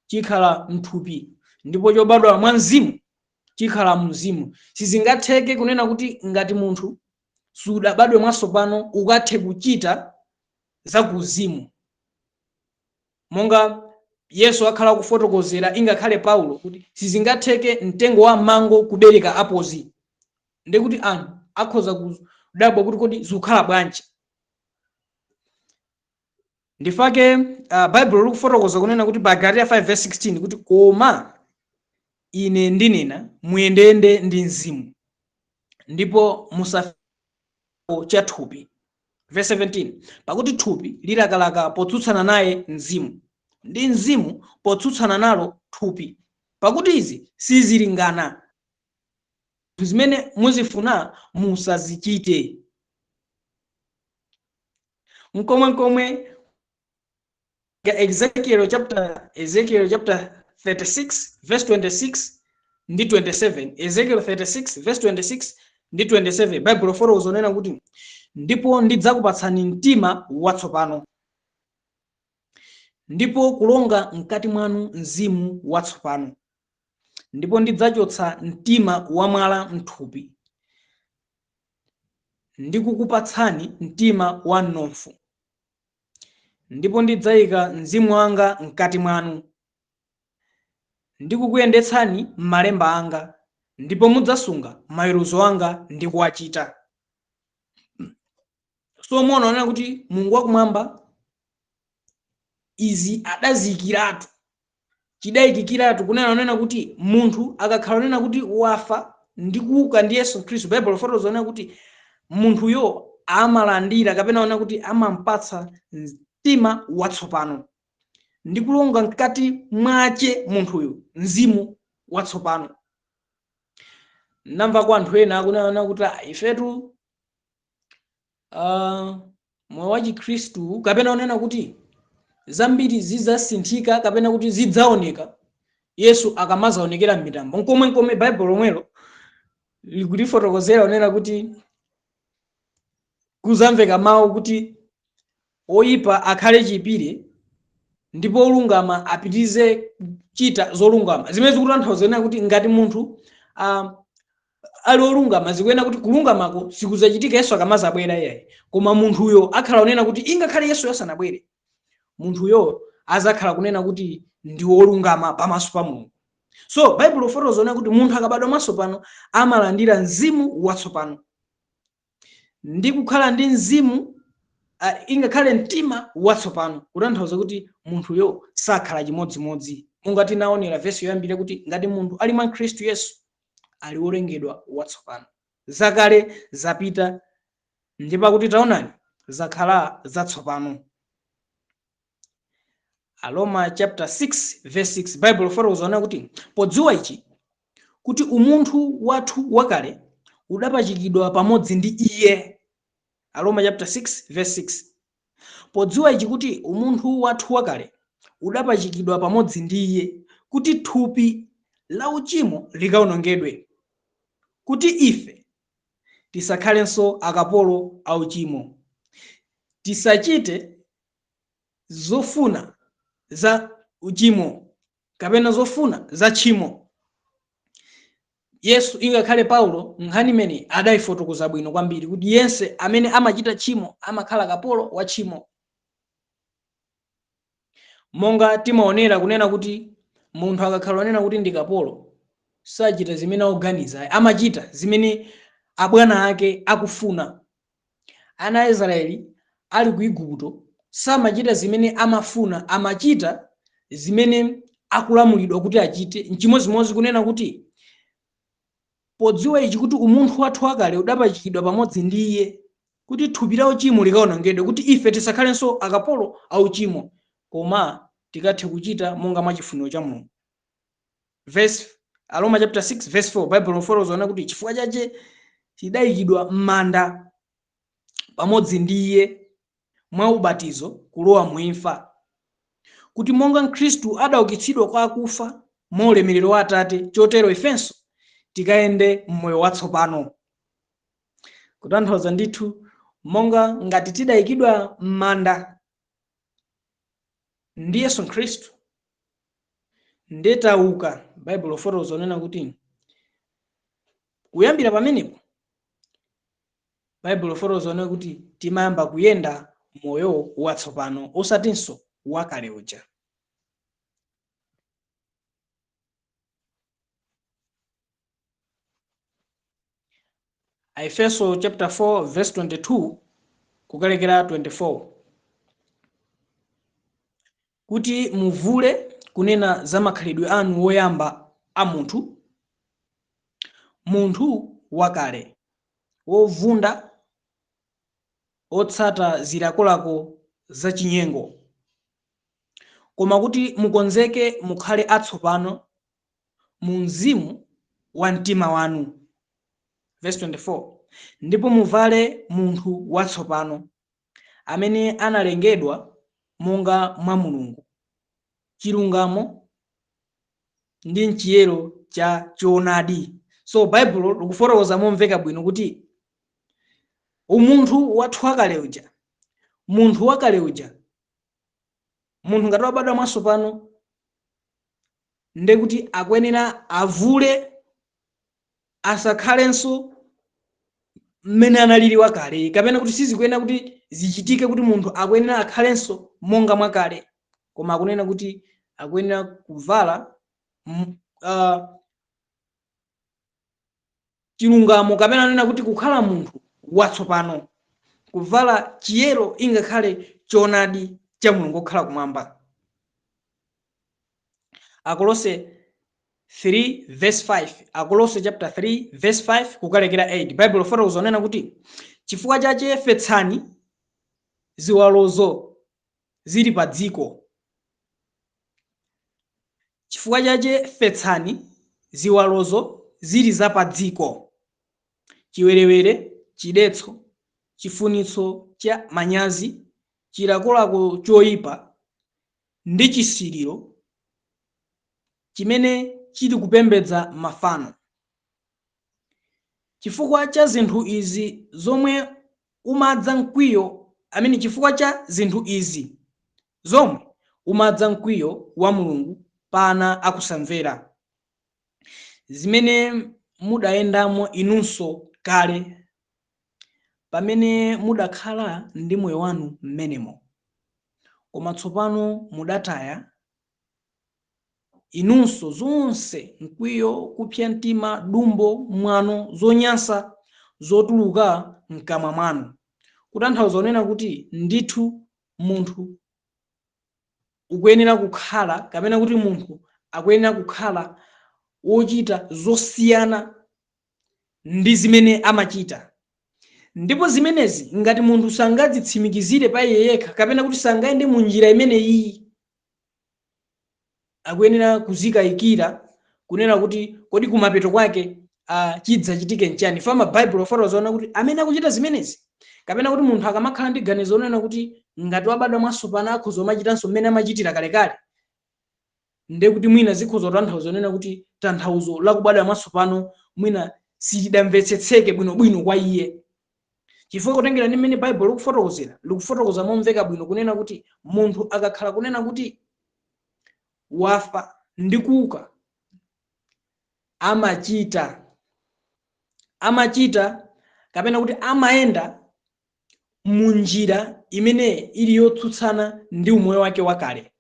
chikhala mthupi, ndipo chobadwa mwa mzimu chikhala mzimu. Sizingatheke kunena kuti ngati munthu sudabadwe mwatsopano ukathe kuchita za kuuzimu, monga Yesu akhala kufotokozera, ingakhale Paulo, kuti sizingatheke mtengo wa mango kubereka apozi. Ndekuti anthu akhoza kudabwa kuti kodi zikukhala bwanji? Ndifake Baibulo likufotokoza kunena kuti pa Galatiya 5 verse 16 kuti koma ine ndinena, muyendeyende ndi mzimu, ndipo musafike cha thupi. Verse 17, pakuti thupi lilakalaka potsutsana naye mzimu, ndi mzimu potsutsana nalo thupi, pakuti izi sizilingana. Zimene muzifuna musazichite. Nkomwenkomwe Ezekiel chapter 36 verse 26 ndi 27, Ezekiel 36 verse 26 ndi 27, Bible lifotokoza kunena kuti ndipo ndidzakupatsani mtima watsopano, ndipo kulonga mkati mwanu mzimu watsopano, ndipo ndidzachotsa mtima wamwala mthupi, ndi kukupatsani mtima wa mnofu, ndipo ndidzayika mzimu wanga mkati mwanu, ndi kukuyendetsani m'malemba anga, ndipo mudzasunga maweruzo anga ndi kuwachita. So muona kuti Mulungu wakumwamba izi adaziyikiratu, chidayikikiratu kunena kuti munthu akakhala kunena kuti wafa ndi kuuka ndi Yesu Khristu, Bible lifotokoza kunena kuti munthuyo amalandira kapena kunena kuti amampatsa mtima watsopano ndi kulonga mkati mwache munthuyo mzimu watsopano. Namva kwa anthu ena akunena kuti "Ah, ifetu moyo wa Chikhristu, kapena kunena kuti zambiri zidzasinthika kapena kuti zidzaoneka Yesu akamazaonekera m'mitambo." Nkomwe nkomwe Baibulo lomwelo likutifotokozera kunena kuti kuzamveka mawu kuti oyipa akhale chiyipire ndipo olungama apitirize kuchita zolungama, zimene zikutanthauza kunena kuti ngati munthu Ali olungama, zikuyenera kuti kulungamako sikuzachitika Yesu akamazabwera iyayi, koma munthuyo akhala kunena kuti ingakhale Yesu asanabwere, munthuyo azakhala kunena kuti ndi wolungama pamaso pa Mulungu. So Baibulo lifotokoza kunena kuti munthu akabadwa mwatsopano amalandira mzimu watsopano ndi kukhala ndi mzimu, ingakhale mtima watsopano, kutanthauza kuti munthuyo sakhala chimodzimodzi monga tinaonera vesi yoyambira kuti ngati munthu ali mwa Khristu Yesu ali wolengedwa watsopano, zakale zapita ndi pakuti taonani zakhala zatsopano. Aroma chapter 6 verse 6, Bible lifotokoza kunena kuti podziwa ichi, kuti umunthu wathu wakale udapachikidwa pamodzi ndi iye. Aroma chapter 6 verse 6, podziwa ichi kuti umunthu wathu wakale udapachikidwa pamodzi ndi iye, kuti thupi la uchimo likawonongedwe, kuti ife tisakhalenso akapolo a uchimo, tisachite zofuna za uchimo kapena zofuna za tchimo. Yesu ingakhale Paulo nkhani imeneyi adayifotokoza bwino kwambiri kuti yense amene amachita tchimo amakhala kapolo wa tchimo. Monga timaonera kunena kuti munthu akakhala onena kuti ndi kapolo, sachita zimene akuganiza, amachita zimene abwana ake akufuna. Ana a Israeli ali ku Igupto samachita zimene amafuna, amachita zimene akulamulidwa kuti achite. Nchimodzimodzi kunena kuti podziwa ichi kuti umunthu wathu wakale udapachikidwa pamodzi ndi iye, kuti thupi la uchimo likawonongedwe, kuti ife tisakhalenso akapolo a uchimo, koma tikathe kuchita monga mwa chifuniro cha Mulungu. Verse Aroma chapter 6 verse 4, Bible lifotokoza kuti chifukwa chache tidayikidwa m'manda pamodzi ndi iye mwa ubatizo kulowa mu imfa, kuti monga Khristu adaukitsidwa kwa akufa mwa ulemerero wa Atate, chotero ifenso tikayende m'moyo watsopano. Kutanthauza ndithu monga ngati tidayikidwa m'manda ndi Yesu Khristu ndiye tauka, Bible lifotokoza kunena kuti kuyambira pamenepo Bible lifotokoza kunena kuti timayamba kuyenda moyo watsopano, osatinso wakale uja. Aefeso chapter 4 verse 22 kukalekera 24, kuti muvule kunena za makhalidwe anu woyamba a munthu, munthu wakale wovunda, otsata zilakolako zachinyengo, koma kuti mukonzeke mukhale atsopano mu mzimu wa mtima wanu. Verse 24, ndipo muvale munthu watsopano, amene analengedwa monga mwa Mulungu, chilungamo ndi mchiyero cha choonadi. So Baibulo likufotokoza momveka bwino kuti umunthu wathu wakale uja, munthu wakale uja, munthu ngati wabadwa mwatsopano ndekuti akuyenera avule, asakhalenso mmene analili wakale, kapena kuti sizikuyenera kuti zichitike kuti munthu akuyenera akhalenso monga mwakale, koma akunena kuti akuyenera kuvala chilungamo, kapena anena kuti kukhala munthu watsopano, kuvala chiyero ingakhale choonadi cha Mulungu okhala kumwamba. Akolose 3 verse 5, Akolose chapter 3 verse 5 kukalekera 8, Bible lifotokoza kunena kuti chifukwa chache fetsani ziwalozo zili pa dziko. Chifukwa chache fetsani ziwalozo zili za pa dziko: chiwerewere, chidetso, chifunitso cha manyazi, chilakolako choyipa, ndi chisiriro, chimene chili kupembedza mafano. Chifukwa cha zinthu izi zomwe umadza mkwiyo, I mean, chifukwa cha zinthu izi zomwe umadza mkwiyo wa Mulungu pa ana akusamvera, zimene mudayendamo inunso kale, pamene mudakhala ndi moyo wanu m'menemo. Koma tsopano mudataya inunso zonse mkwiyo, kupsa mtima, dumbo, mwano, zonyansa zotuluka mkamwa mwanu. Kutanthauza kunena kuti ndithu munthu ukuyenera kukhala, kapena kuti munthu akuyenera kukhala wochita zosiyana ndi zimene amachita. Ndipo zimenezi ngati munthu sangadzitsimikizire pa iye yekha, kapena kuti sangayende mu njira imene iyi, akuyenera kuzikayikira kunena kuti kodi kumapeto kwake chidzachitike nchani. Fama Baibulo fotokoza kuti amene akuchita zimenezi, kapena kuti munthu akamakhala ndi ganizo lonena kuti ngati wabadwa mwatsopano akhoza kumachitanso mmene amachitira kalekale, ndiye kuti mwina zikhoza kutanthauza kunena kuti tanthauzo la kubadwa mwatsopano mwina silidamvetsetseke bwinobwino kwa iye, chifukwa kutengera ndi mmene Baibulo likufotokozera, likufotokoza momveka bwino kunena kuti munthu akakhala kunena kuti wafa ndi kuuka, amachita kapena kuti amayenda mu njira imene ili yotsutsana ndi umoyo wake wakale.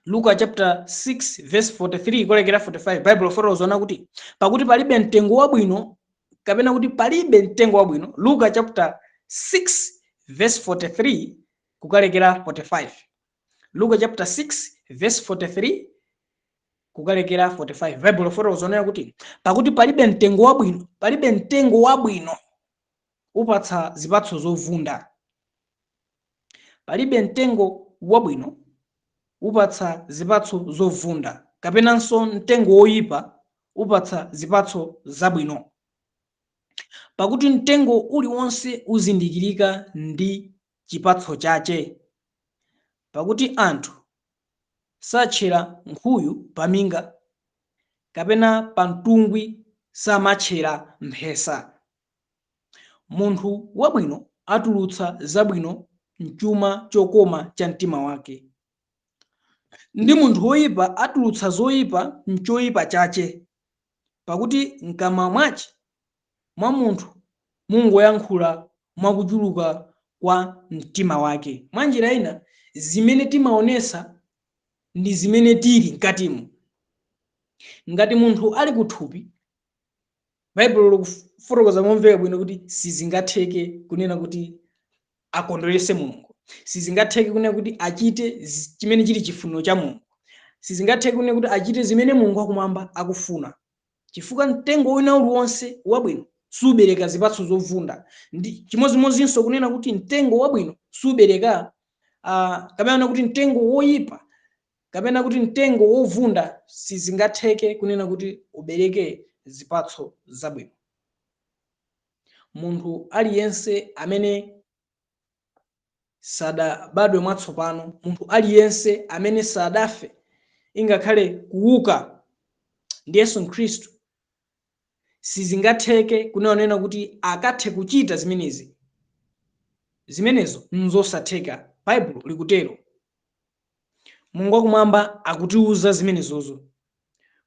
Luka chapter 6 verse 43 kulekera 45, Bible fotokoza kuti pakuti palibe mtengo wabwino, kapena kuti palibe mtengo wabwino. Luka chapter 6 verse 43 kukalekera 45. Luka chapter 6 verse 43 kukalekera 45, Bible fotokoza kuti pakuti palibe mtengo wabwino, palibe mtengo wabwino upatsa zipatso zovunda, palibe mtengo wabwino upatsa zipatso zovunda, kapenanso mtengo woyipa upatsa zipatso zabwino. Pakuti mtengo uliwonse uzindikirika ndi chipatso chache. Pakuti anthu satchera nkhuyu paminga, kapena pa mtungwi samatchera mphesa. Munthu wabwino atulutsa zabwino mchuma chokoma cha mtima wake, ndi munthu woyipa atulutsa zoyipa mchoyipa chache. Pakuti mkamwa mwache mwa munthu mungoyankhula mwakuchuluka kwa mtima wake. Mwa njira ina, zimene timaonesa ndi zimene tili mkatimo. Ngati munthu ali kuthupi, Baibulo likufotokoza momveka bwino kuti sizingatheke kunena kuti akondwerese Mulungu, sizingatheke kunena kuti achite chimene chili chifuniro cha Mulungu, sizingatheke kunena kuti achite zimene Mulungu wakumwamba akufuna, chifukwa mtengo wina uliwonse wabwino subereka zipatso zovunda. Ndi chimodzimodzinso kunena kuti mtengo wabwino subereka kapena kuti mtengo woyipa kapena kuti mtengo wovunda sizingatheke kunena kuti ubereke zipatso zabwino. Munthu aliyense amene sadabadwe mwatsopano, munthu aliyense amene sadafe ingakhale kuuka ndi Yesu Khristu, sizingatheke kunena kuti akathe kuchita zimenezi. Zimenezo nzosatheka, Baibulo likutero. Mulungu wakumwamba akutiuza zimenezozo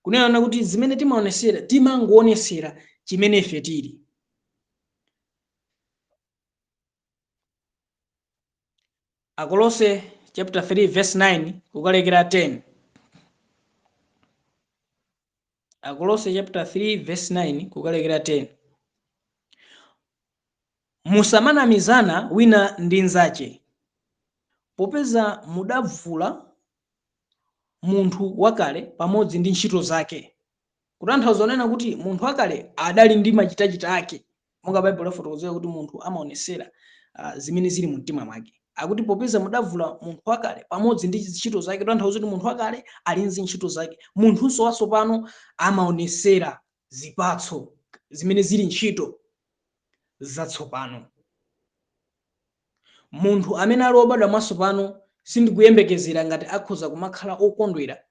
kunena kuti zimene timaonesera, timangoonesera chimene ife tili. Akolose chapter 3 verse 9 kukalekera 10. Akolose chapter 3 verse 9 kukalekera 10. Musamanamizana wina ndi nzache, popeza mudavula munthu wakale pamodzi ndi ntchito zake. Kutanthauza kunena kuti munthu wakale adali ndi machitachita ake, monga Baibulo lafotokozera kuti munthu amaonesera zimene zili mu mtima mwake. Akuti popeza mudavula munthu wakale pamodzi ndi ntchito zake, kutanthauza kuti munthu wakale ali ndi ntchito zake. Munthunso watsopano amaonesera zipatso zimene zili ntchito zatsopano. Munthu amene ali wobadwa mwatsopano sindikuyembekezera ngati akhoza kumakhala okondwera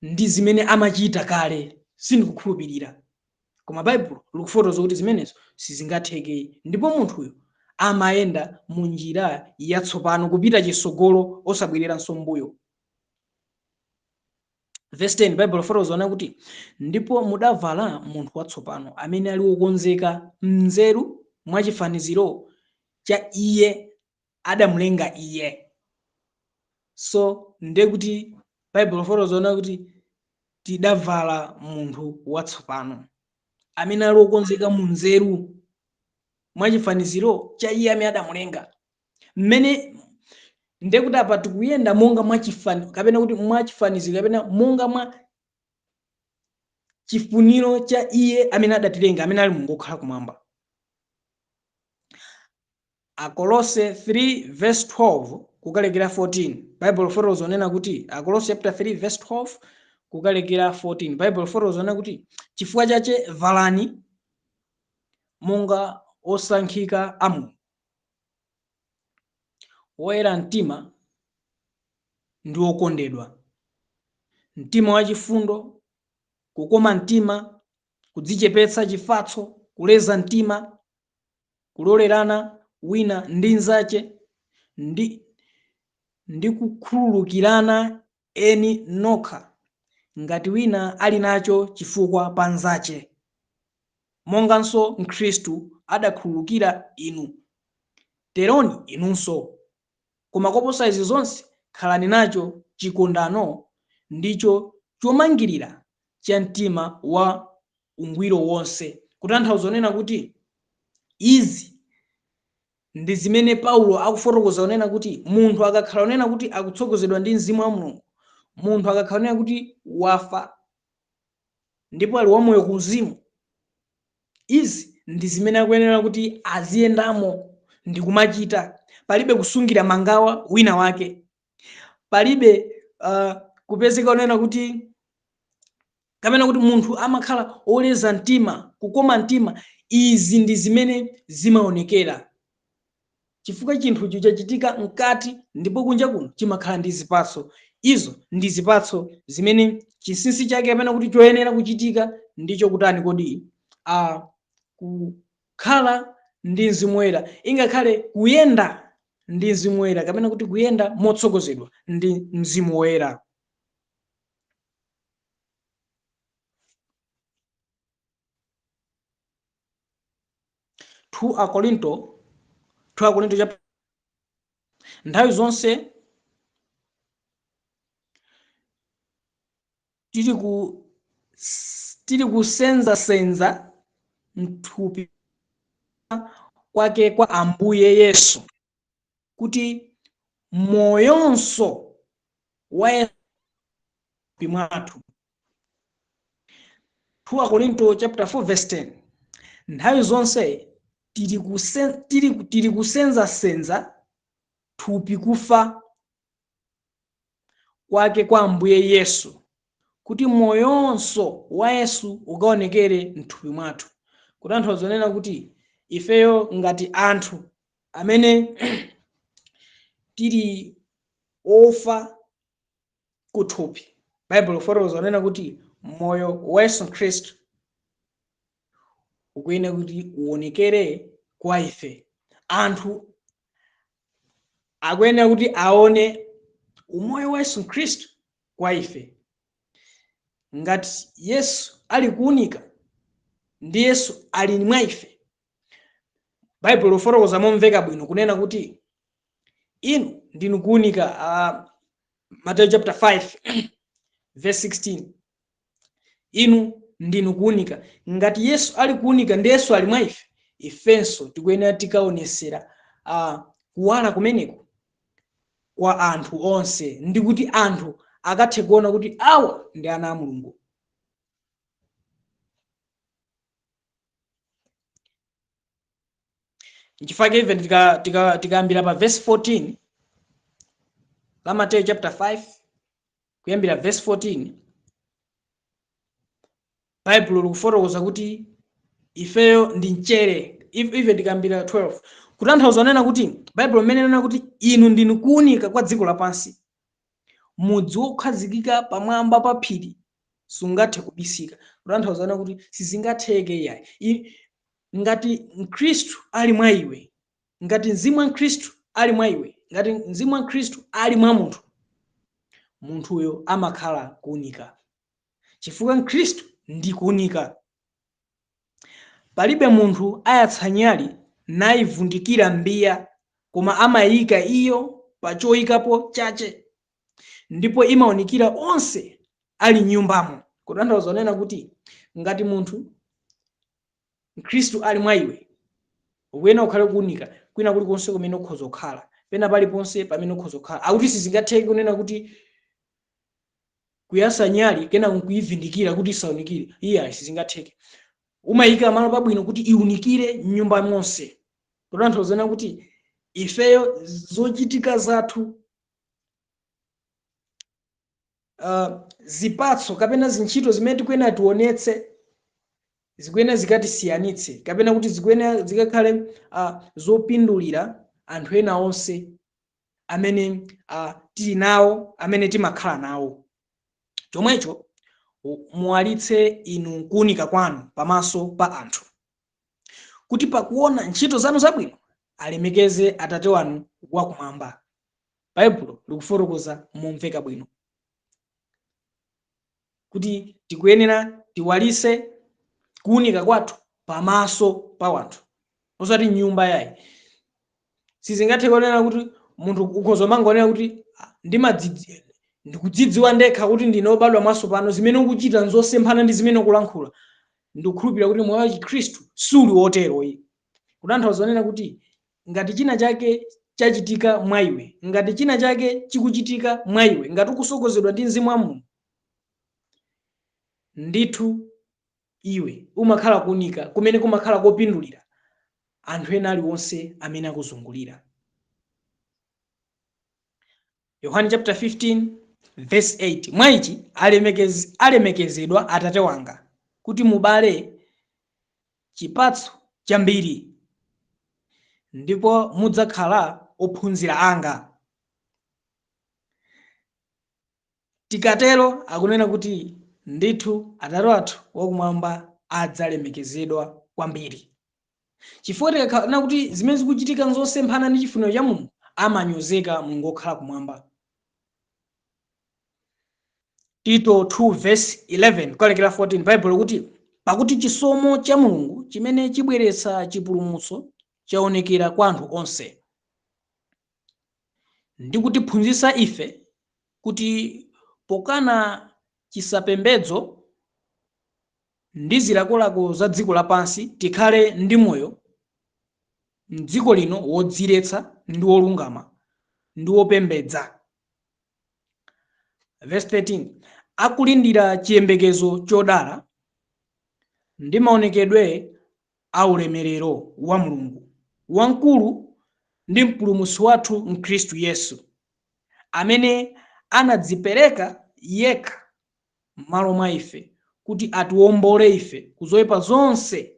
ndi zimene amachita kale, sindikukhulupirira. Koma Baibulo likufotokoza kuti zimenezo sizingatheke, ndipo munthuyo amayenda mu njira yatsopano kupita chitsogolo, osabwereranso mbuyo. Verse 10, Bible lifotokoza kuti ndipo mudavala munthu watsopano amene ali wokonzeka mnzeru mwachifaniziro cha iye adamulenga iye. So ndiye kuti Bible lifotokoza kuti tidavala munthu watsopano amene ali wokonzeka mu nzeru mwachifaniziro cha iye amene adamulenga. Mmene ndiye kuti apa tikuyenda monga kapena kuti mwachifaniziro kapena monga mwa chifuniro cha iye amene adatilenga, amene ali Mulungu wokhala kumwamba. Akolose 3 verse 12 kukalekera 14, Bible lifotokoza onena kuti, Akolose chapter 3 verse 12 kukalekera 14, Bible lifotokoza onena kuti chifukwa chache valani monga osankhika a Mulungu, woyera mtima ndi wokondedwa, mtima wachifundo, kukoma mtima, kudzichepetsa, chifatso, kuleza mtima, kulolerana wina ndi mnzache, ndi kukhululukirana eni nokha ngati wina ali nacho chifukwa pa mnzache, monganso Khristu adakhululukira inu, teroni inunso. Koma koposa izi zonse khalani nacho chikondano, ndicho chomangirira cha mtima wa ungwiro wonse. Kutanthauza onena kuti izi ndi zimene Paulo akufotokoza onena kuti munthu akakhala onena kuti akutsogozedwa ndi mzimu wa Mulungu, munthu akakhala onena kuti wafa ndipo ali wamoyo ku uzimu, izi ndi zimene akuyenera kuti aziyendamo ndi kumachita. Palibe kusungira mangawa wina wake, palibe kupezeka onena kuti kapena kuti munthu amakhala oleza mtima, kukoma mtima. Izi ndi zimene zimaonekera chifukwa chinthucho chachitika mkati, ndipo kunja kuno chimakhala ndi zipatso. Izo ndi zipatso zimene chinsinsi chake kapena kuti choyenera kuchitika ndicho kutani kodi? Kukhala ndi mzimu woyera, ingakhale kuyenda ndi mzimu woyera kapena kuti kuyenda motsogozedwa ndi mzimu woyera. 2 Akorinto, 2 Akorinto chapter, nthawi zonse tili kusenzasenza mthupi kwake kwa Ambuye Yesu, kuti moyonso wa Yesu mwathu. 2 Akorinto chapter 4 verse 10, nthawi zonse tili kusenzasenza thupi kufa kwake kwa Ambuye Yesu, kuti moyonso wa Yesu ukaonekere mthupi mwathu. Kutanthauza zonena kuti ifeyo ngati anthu amene tili ofa kuthupi, Bible lifotokoza zonena kuti moyo wa Yesu Khristu ukuyenera kuti uonekere kwa ife. Anthu akuyenera kuti aone umoyo wa Yesu Khristu kwa ife. Ngati Yesu ali kuunika ndi Yesu ali mwa ife, Bible lifotokoza momveka bwino kunena kuti inu ndinu kuunika. Matthew chapter 5 verse 16, inu ndinu kuunika. Ngati Yesu ali kuunika ndi Yesu ali mwa ife, ifenso tikuyenera tikaonesera kuwala kumeneko kwa anthu onse, ndi kuti anthu akathe kuona kuti awa ndi ana a Mulungu. Nchifukwa even tikayambira pa verse 14 la Matthew chapter 5, kuyambira verse 14, Bible likufotokoza kuti ifeyo ndi mchere. Even tikayambira 12, kutanthauza onena kuti Bible mmene inena kuti inu ndinu kuunika kwa dziko lapansi, mudzi wokhazikika pamwamba pa phiri sungathe kubisika. Kutanthauza onena kuti sizingatheke iyayi. Ngati Mkhristu ali mwa iwe, ngati mzimu wa Khristu ali mwa iwe, ngati mzimu wa Khristu ali mwa munthu, Munthuyo amakhala kuunika, chifukwa Mkhristu ndi kuunika. Palibe munthu ayatsa nyali nayivundikira mbiya, koma amayika iyo pa choyikapo chache, ndipo imawunikira onse ali m'nyumbamo. Kutanthauza kunena kuti ngati munthu Mkhristu ali mwa iwe, ukuyenera ukhale kuunika kwina kulikonse kumene ukhoza kukhala, pena paliponse pamene ukhoza kukhala. Akuti sizingatheke kunena kuti kuyatsa nyali kenako nkuyivindikira kuti isaunikire. Iyayi, sizingatheke. Umayika malo pabwino kuti iunikire m'nyumba monse. Kutanthauza kuti ifeyo zochitika zathu, zipatso kapena zintchito zimene tikuyenera tionetse, zikuyenera zikatisiyanitse, kapena kuti zikuyenera zikakhale zopindulira anthu ena onse amene tili nawo, amene timakhala nawo. Chomwecho muwalitse inu kuunika kwanu pamaso pa anthu, kuti pakuona ntchito zanu zabwino alemekeze Atate wanu wakumwamba. Baibulo likufotokoza momveka bwino kuti tikuyenera tiwalitse kuunika kwathu pamaso pa wanthu, osati nyumba yayi. Sizingathe kunena kuti munthu ukhoza mangonena kuti, "Ah, ndikudzidziwa ndekha kuti ndine wobadwa mwatsopano," zimene ukuchita nzosemphana ndi zimene ukulankhula. Ndikukhulupirira kuti moyo wa Chikhristu suli woteroyi. Kutanthauza kunena kuti ngati china chake chachitika mwa iwe, ngati china chake chikuchitika mwa iwe, ngati ukusogozedwa ndi Mzimu wa Mulungu, ndithu iwe umakhala kuunika kumene kumakhala kopindulira anthu ena aliwonse amene akuzungulira. Yohane chapter 15 verse 8: "Mwa ichi alemekezedwa Atate wanga, kuti mubale chipatso chambiri, ndipo mudzakhala ophunzira anga." Tikatero, akunena kuti ndithu Atate wathu wakumwamba adzalemekezedwa kwambiri, chifukwa tikakhala kuti zimene zikuchitika nzosemphana ndi chifuniro cha Mulungu, amanyozeka Mulungu wokhala kumwamba. Tito 2 verse 11 kukalekera 14, Baibulo kuti, "Pakuti chisomo cha Mulungu chimene chibweretsa chipulumutso chaonekera kwa anthu onse, ndi kutiphunzitsa ife kuti pokana chisapembedzo ndi zilakolako za dziko lapansi, tikhale ndi moyo mdziko lino wodziretsa ndi wolungama ndi wopembedza." Verse 13: "Akulindira chiyembekezo chodala ndi maonekedwe a ulemerero wa Mulungu wamkulu ndi Mpulumutsi wathu Mkhristu Yesu, amene anadzipereka yekha m'malo mwa ife kuti atiwombole ife ku zoyipa zonse,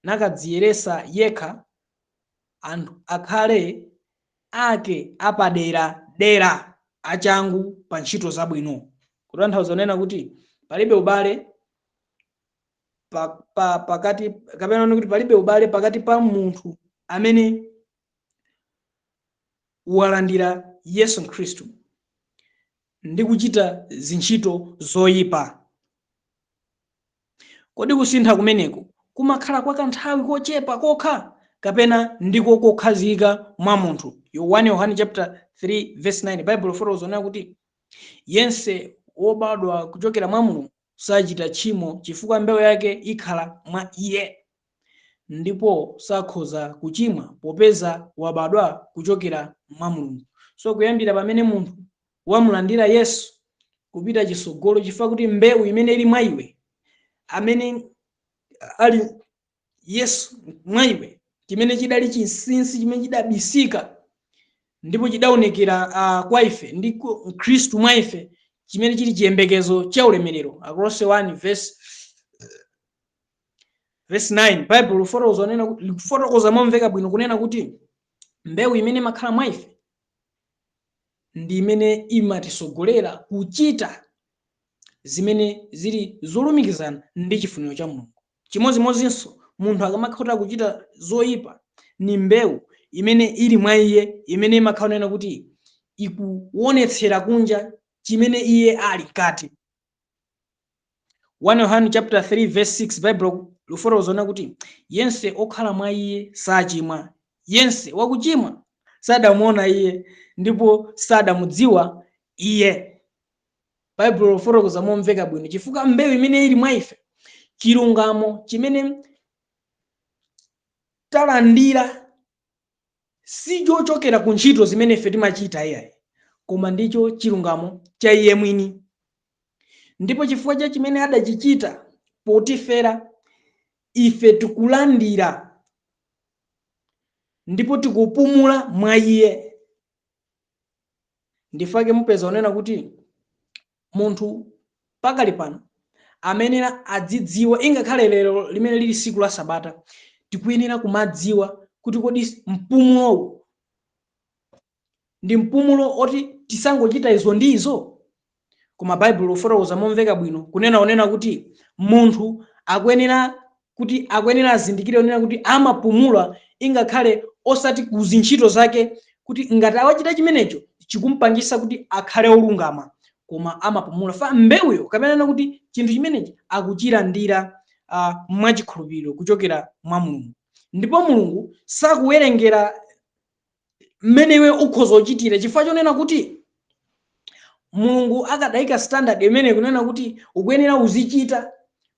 nakadziyeretsa yekha anthu akhale ake apadera dera, achangu pa ntchito zabwino." Kutanthauza kunena kuti palibe ubale pakati, kapena kuti palibe ubale pakati pa munthu amene walandira Yesu Khristu ndi kuchita zintchito zoyipa. Kodi kusintha kumeneko kumakhala kwa kanthawi kochepa kokha, kapena ndiko kokhazikika mwa munthu? 1 Yohane chapter 3 verse 9, Bible fotokoza kunena kuti yense wobadwa kuchokera mwa Mulungu sachita tchimo, chifukwa mbewu yake ikhala mwa iye, ndipo sakhoza kuchimwa popeza wabadwa kuchokera mwa Mulungu. So kuyambira pamene munthu wamulandira Yesu kupita chitsogolo, chifukwa kuti mbewu imene ili mwa iwe, amene ali Yesu mwa iwe, chimene chidali chinsinsi chimene chidabisika ndipo chidaonekera kwa ife, ndi Khristu mwa ife, chimene chili chiyembekezo cha ulemerero. Akolose 1 verse 9, Bible likufotokoza momveka bwino kunena kuti mbewu imene imakhala mwa ife ndi imene imatisogolera kuchita zimene zili zolumikizana ndi chifuniro cha Mulungu. Chimodzimodzinso munthu akamakhala kuchita zoyipa, ni mbewu imene ili mwa iye imene imakhala kunena kuti ikuonetsera kunja. chimene iye ali mkati. 1 Yohane chapter 3 verse 6, Bible lifotokoza kuti yense okhala mwa iye sachimwa, yense wakuchimwa sadamuona iye ndipo sadamudziwa iye. Bible lifotokoza momveka bwino, chifukwa mbewu imene ili mwa ife, chilungamo chimene talandira sichochokera ku ntchito zimene ife timachita iyayi, koma ndicho chilungamo cha iye mwini. Ndipo chifukwa cha chimene adachichita potifera ife, tikulandira ndipo tikupumula mwa iye. Ndifake mupeza onena kuti munthu pakali pano amene adzidziwa, ingakhale lero limene lili tsiku la Sabata, tikuyenera kumadziwa kuti kodi mpumulowu ndi mpumulo oti tisangochita izo ndi izo. Koma Baibulo lifotokoza momveka bwino kunena onena kuti munthu akuyenera azindikire onena kuti amapumula ingakhale osati kuzintchito zake, kuti ngati awachita chimenecho chikumpangisa kuti akhale olungama, koma amapumula fa mbewuyo kapena kuti chinthu chimenechi akuchilandira mwachikhulupiriro kuchokera mwa Mulungu. Ndipo Mulungu sakuwerengera mmene iwe ukhoza kuchitira, chifukwa chonena kuti Mulungu akadayika standard imene kunena kuti ukuyenera uzichita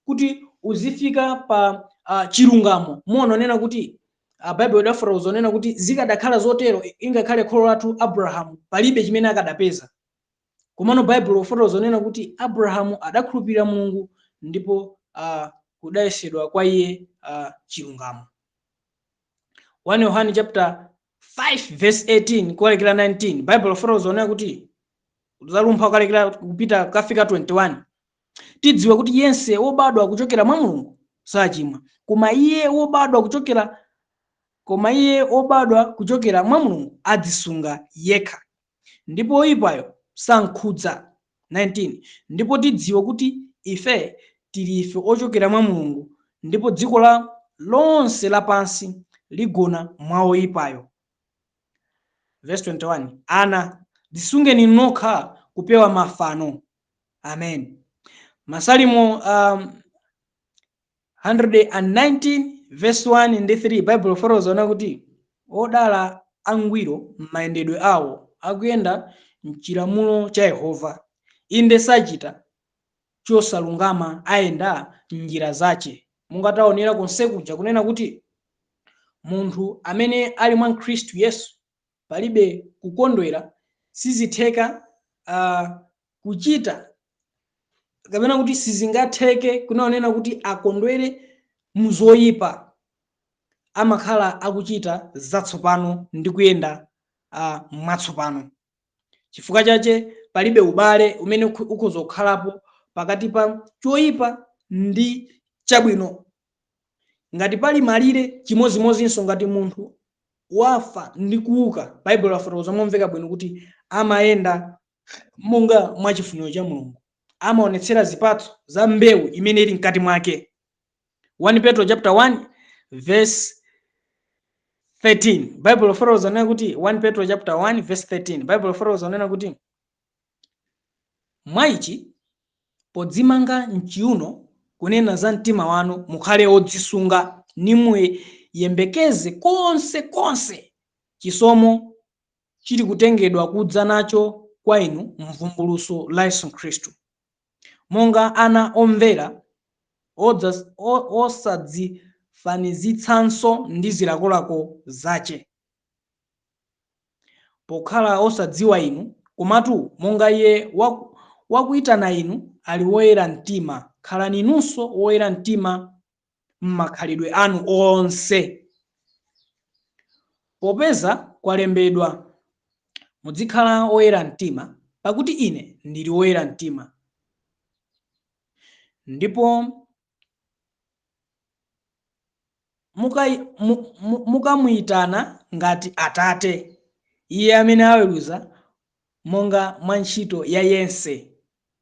kuti uzifika pa chilungamo, muononena kuti Bible idafotokoza onena kuti zikadakhala zotero, ingakhale kholo lathu Abrahamu palibe chimene akadapeza. Komano Bible ifotokoza onena kuti Abrahamu adakhulupirira Mulungu ndipo kudayesedwa kwa iye chilungamo. 1 Yohane chapter 5 verse 18 kukalekera 19, Bible ifotokoza onena kuti, zalumpha kukalekera kupita kukafika 21, tidziwe kuti yense wobadwa kuchokera mwa Mulungu sachimwa, koma iye wobadwa kuchokera mwa Mulungu adzisunga yekha, ndipo woyipayo sankhudza. 19 ndipo tidziwe kuti ife tili ife ochokera mwa Mulungu, ndipo dziko la lonse lapansi ligona mwa woyipayo. Verse 21, ana, dzisungeni nokha kupewa mafano. Amen. Masalimo 119 verse 1 ndi 3, Bible ifotokoza ona kuti odala angwiro m'mayendedwe awo, akuyenda mchilamulo cha Yehova. Inde sachita chosalungama, ayenda m'njira zache. Monga taonera konse kuja kunena kuti munthu amene ali mwa Khristu Yesu palibe kukondwera, sizitheka kuchita kapena kuti sizingatheke kunaonena kuti akondwere muzoyipa. Amakhala akuchita zatsopano ndi kuyenda mwatsopano. Chifukwa chache palibe ubale umene ukhoza kukhalapo pakati pa choyipa ndi chabwino. Ngati pali malire, chimozimozinso ngati munthu wafa ndi kuuka, Baibulo lafotokoza momveka bwino kuti amayenda monga mwachifuniro cha Mulungu, amaonetsera zipatso za mbewu imene ili mkati mwake. 1 Petro chapter 1 verse 13, Bible lafotokoza nena kuti, 1 Petro chapter 1 verse 13, Bible lafotokoza nena kuti mwa ichi podzimanga mchiuno kunena za mtima wanu, mukhale odzisunga, nimuyembekeze konse konse chisomo chili kutengedwa kudza nacho kwa inu mvumbuluso la Yesu Khristu, monga ana omvera, osadzifanizitsanso ndi zilakolako zache, pokhala osadziwa inu, komatu monga iye wakuyitana inu ali woyera mtima, khalani inunso woyera mtima m'makhalidwe anu onse. Popeza kwalembedwa, muzikhala oyera mtima, pakuti ine ndili woyera mtima. Ndipo mukamuyitana ngati Atate, iye amene aweruza monga mwa ntchito ya yense,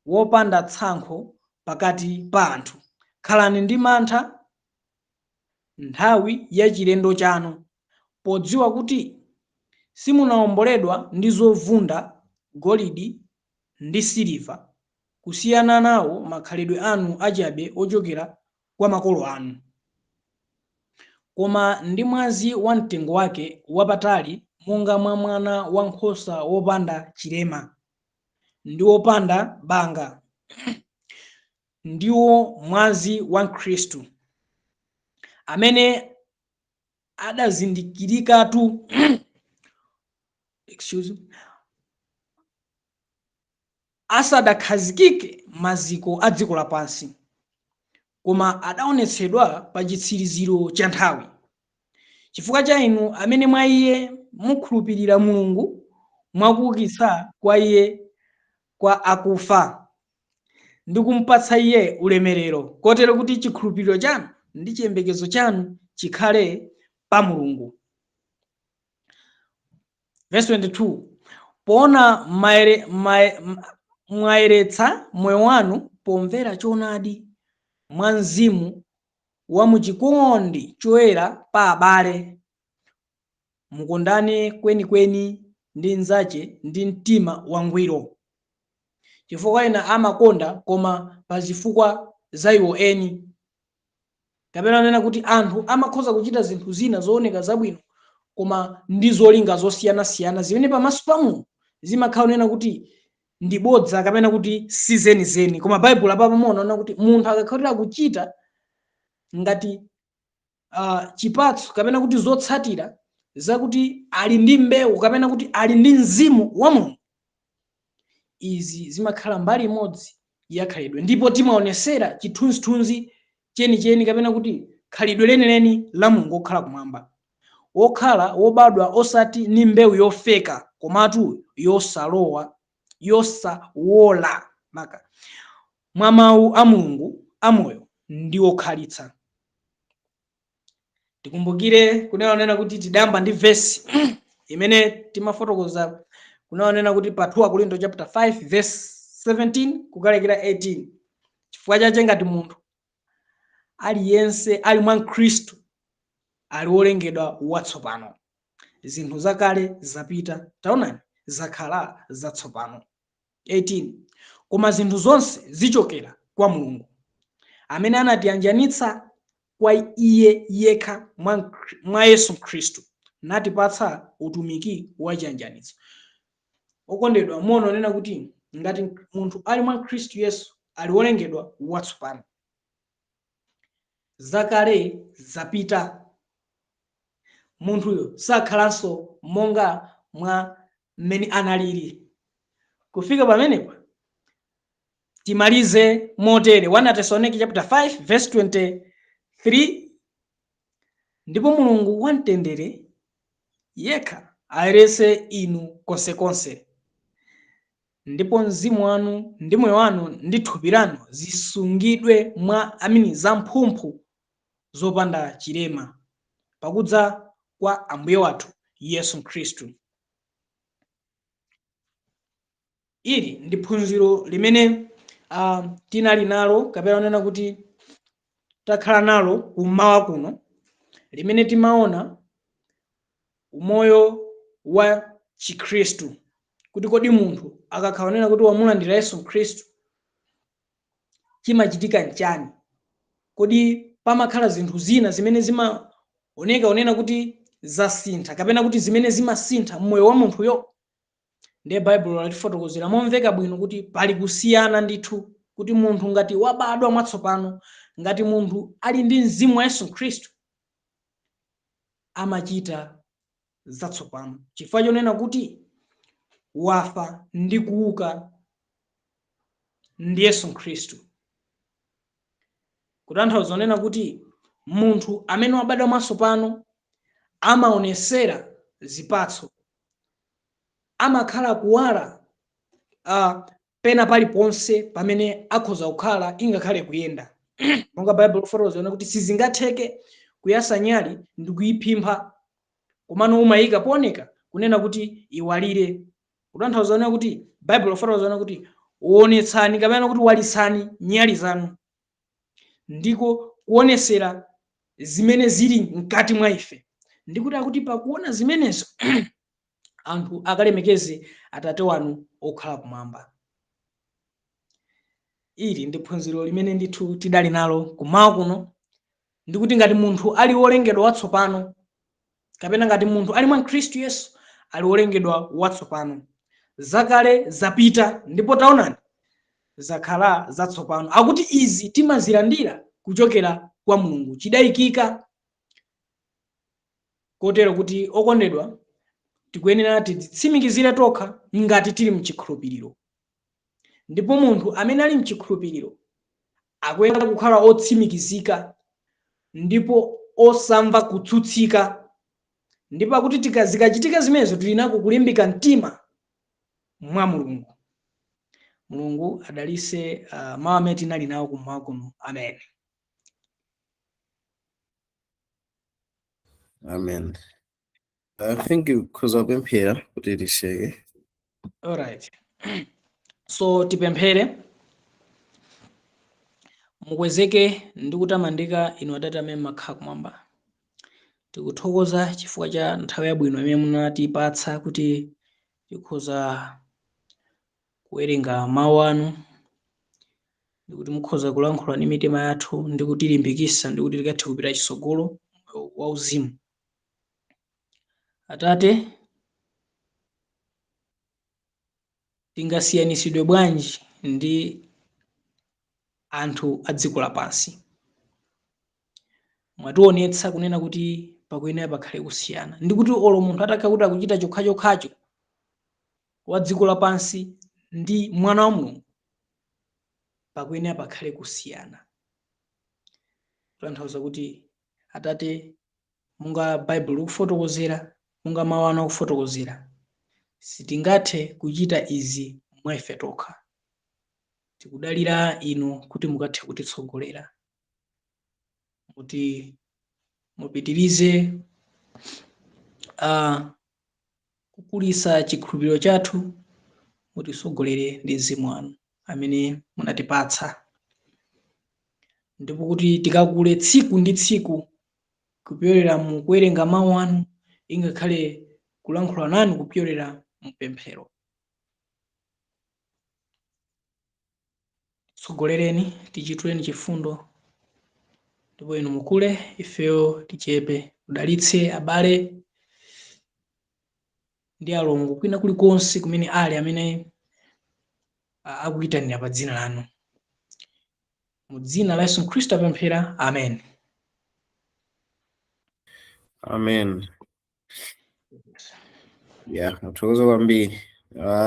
wopanda tsankho pakati pa anthu. Khalani ndi mantha nthawi ya chilendo chanu, podziwa kuti simunawomboledwa ndi zovunda, golide. ndi siliva, kusiyana nawo makhalidwe anu achabe ochokera kwa makolo anu, koma ndi mwazi wa mtengo wake wapatali, monga mwa mwana wankhosa wopanda chilema ndi wopanda banga, ndiwo mwazi wa Khristu, amene adazindikirikatu, excuse me, asadakhazikike maziko a dziko lapansi, koma adaonetsedwa pa chitsiriziro cha nthawi chifukwa cha inu, amene mwa iye mukhulupirira Mulungu mwakuukitsa kwa iye kwa akufa ndi kumpatsa iye ulemerero, kotero kuti chikhulupiriro chanu ndi chiyembekezo chanu chikhale pa Mulungu. Verse 22: Poona mwayeretsa moyo wanu pomvera choonadi mwa mzimu wa muchikondi choyera pa abale, mukondane kwenikweni ndi mnzache ndi mtima wangwiro. Chifukwa ena amakonda koma pa zifukwa za iwo eni, kapena nena kuti anthu amakhoza kuchita zinthu zina zooneka zabwino koma ndi zolinga zosiyanasiyana zimene pamaso pa Mulungu zimakhala nena kuti ndi bodza kapena kuti si zenizeni. Koma Baibulo apapo muona kuti munthu akakhalira kuchita ngati chipatso kapena kuti zotsatira zakuti ali ndi mbewu kapena kuti ali ndi mzimu wa Mulungu, izi zimakhala mbali imodzi ya khalidwe, ndipo timaonesera chithunzithunzi chenicheni kapena kuti khalidwe lenileni la Mulungu wokhala kumwamba, wokhala wobadwa osati ndi mbewu yofeka komatu yosalowa, yosawola, maka mwa mawu a Mulungu amoyo ndi okhalitsa. Tikumbukire kunena kuti tidayamba ndi vesi imene timafotokoza kunena kuti pa 2 Korinto chapter 5 verse 17 kukalekera 18: Chifukwa chache ngati munthu aliyense ali mwa Khristu, ali wolengedwa watsopano; zinthu zakale zapita, taonani, zakhala zatsopano. 18: Koma zinthu zonse zichokera kwa Mulungu, amene anatiyanjanitsa kwa iye yekha mwa Yesu Khristu, natipatsa utumiki wa chiyanjanitso. Okondedwa, mono nena kuti ngati munthu ali mwa Khristu Yesu, ali wolengedwa watsopano, zakale zapita, munthuyo sakhalanso monga mwa mmene analili. Kufika pamenepa timalize motere: 1 Thessaloniki chapter 5 verse 23: Ndipo Mulungu wamtendere yekha ayeretse inu konsekonse, ndipo mzimu wanu ndi moyo wanu ndi thupi lanu zisungidwe mwa amini zamphumphu, zopanda chilema, pakudza kwa Ambuye wathu Yesu Khristu. Ili ndi phunziro limene tinali nalo kapena kunena kuti takhala nalo kummawa kuno, limene timaona umoyo wa Chikhristu, kuti kodi munthu akakhala kunena kuti wamulandira Yesu Khristu, chimachitika nchani? Kodi pamakhala zinthu zina zimene zimaoneka kunena kuti zasintha kapena kuti zimene zimasintha mmoyo wa munthuyo? Ndiye Baibulo latifotokozera momveka bwino kuti pali kusiyana ndithu, kuti munthu ngati wabadwa mwatsopano, ngati munthu ali ndi mzimu wa Yesu Khristu, amachita zatsopano chifukwa chonena kuti wafa ndi kuuka ndi Yesu Khristu. Kutanthauza kunena kuti munthu amene wabadwa mwatsopano amaonesera zipatso, amakhala kuwala pena paliponse pamene akhoza kukhala, ingakhale kuyenda, monga Baibulo lifotokoza kuti sizingatheke kuyasa nyali ndi kuyiphimba, komano umayika pooneka kunena kuti iwalire. Kutanthauza kunena kuti Baibulo lifotokoza kuti wonetsani kapena kuti walitsani nyali zanu, ndiko kuonesera zimene zili mkati mwa ife, ndikuti akuti pakuona zimenezo anthu akalemekeze Atate wanu okhala kumwamba. Ili ndi phunziro limene ndithu tidali nalo kumawa kuno, ndikuti ngati munthu ali wolengedwa watsopano, kapena ngati munthu ali mwa Khristu Yesu, ali wolengedwa watsopano, zakale zapita ndipo taonani zakhala zatsopano. Akuti izi timazilandira kuchokera kwa Mulungu, chidayikika. Kotero kuti okondedwa, tikuyenera tidzitsimikizire tokha ngati tili mchikhulupiriro. Ndipo munthu amene ali mchikhulupiriro akuyenera kukhala otsimikizika ndipo osamva kutsutsika. Ndipo akuti zikachitika zimenezo, tili nako kulimbika mtima mwa Mulungu. Mulungu adalise mawu amene tinali nawo kummawa kuno. Amen. Amen. I think ukhoza kupemphera kuti titseke. Alright, so tipemphere. Mukwezeke ndi kutamandika inu Atate amene mumakhala kumwamba. Tikuthokoza chifukwa cha nthawi yabwino imene munatipatsa kuti tikhoza kuwerenga mawu anu, ndikuti mukhoza kulankhula ndi mitima yathu ndi kutilimbikitsa ndi kuti tikathe kupita chitsogolo wauzimu. Atate, tingasiyanitsidwe bwanji ndi anthu a dziko lapansi? Mwationetsa kunena kuti pakuyenera pakhale kusiyana, ndi kuti olo munthu atakhala kuti akuchita chokhachokhacho wa dziko lapansi ndi mwana wa Mulungu, pakuyenera pakhale kusiyana. Kutanthauza kuti Atate, monga Baibulo likufotokozera, monga mawu anu akufotokozera, sitingathe kuchita izi mwa ife tokha. Tikudalira inu kuti mukathe kutitsogolera, kuti mupitirize kukulisa chikhulupiriro chathu, mutitsogolere ndi Mzimu wanu amene munatipatsa, ndipo kuti tikakule tsiku ndi tsiku kupyolera mu kuwerenga mawu anu, ingakhale kulankhula nanu kupyolera mu pemphero. Tsogolereni, tichitireni chifundo, ndipo inu mukule, ifeyo tichepe. Mudalitse abale ndi alongo kwina kulikonse kumene ali, amene akuyitanira pa dzina lanu. Mu dzina la Yesu Khristu apemphera, amen. Amen. Yeah, nathokoza kwambiri.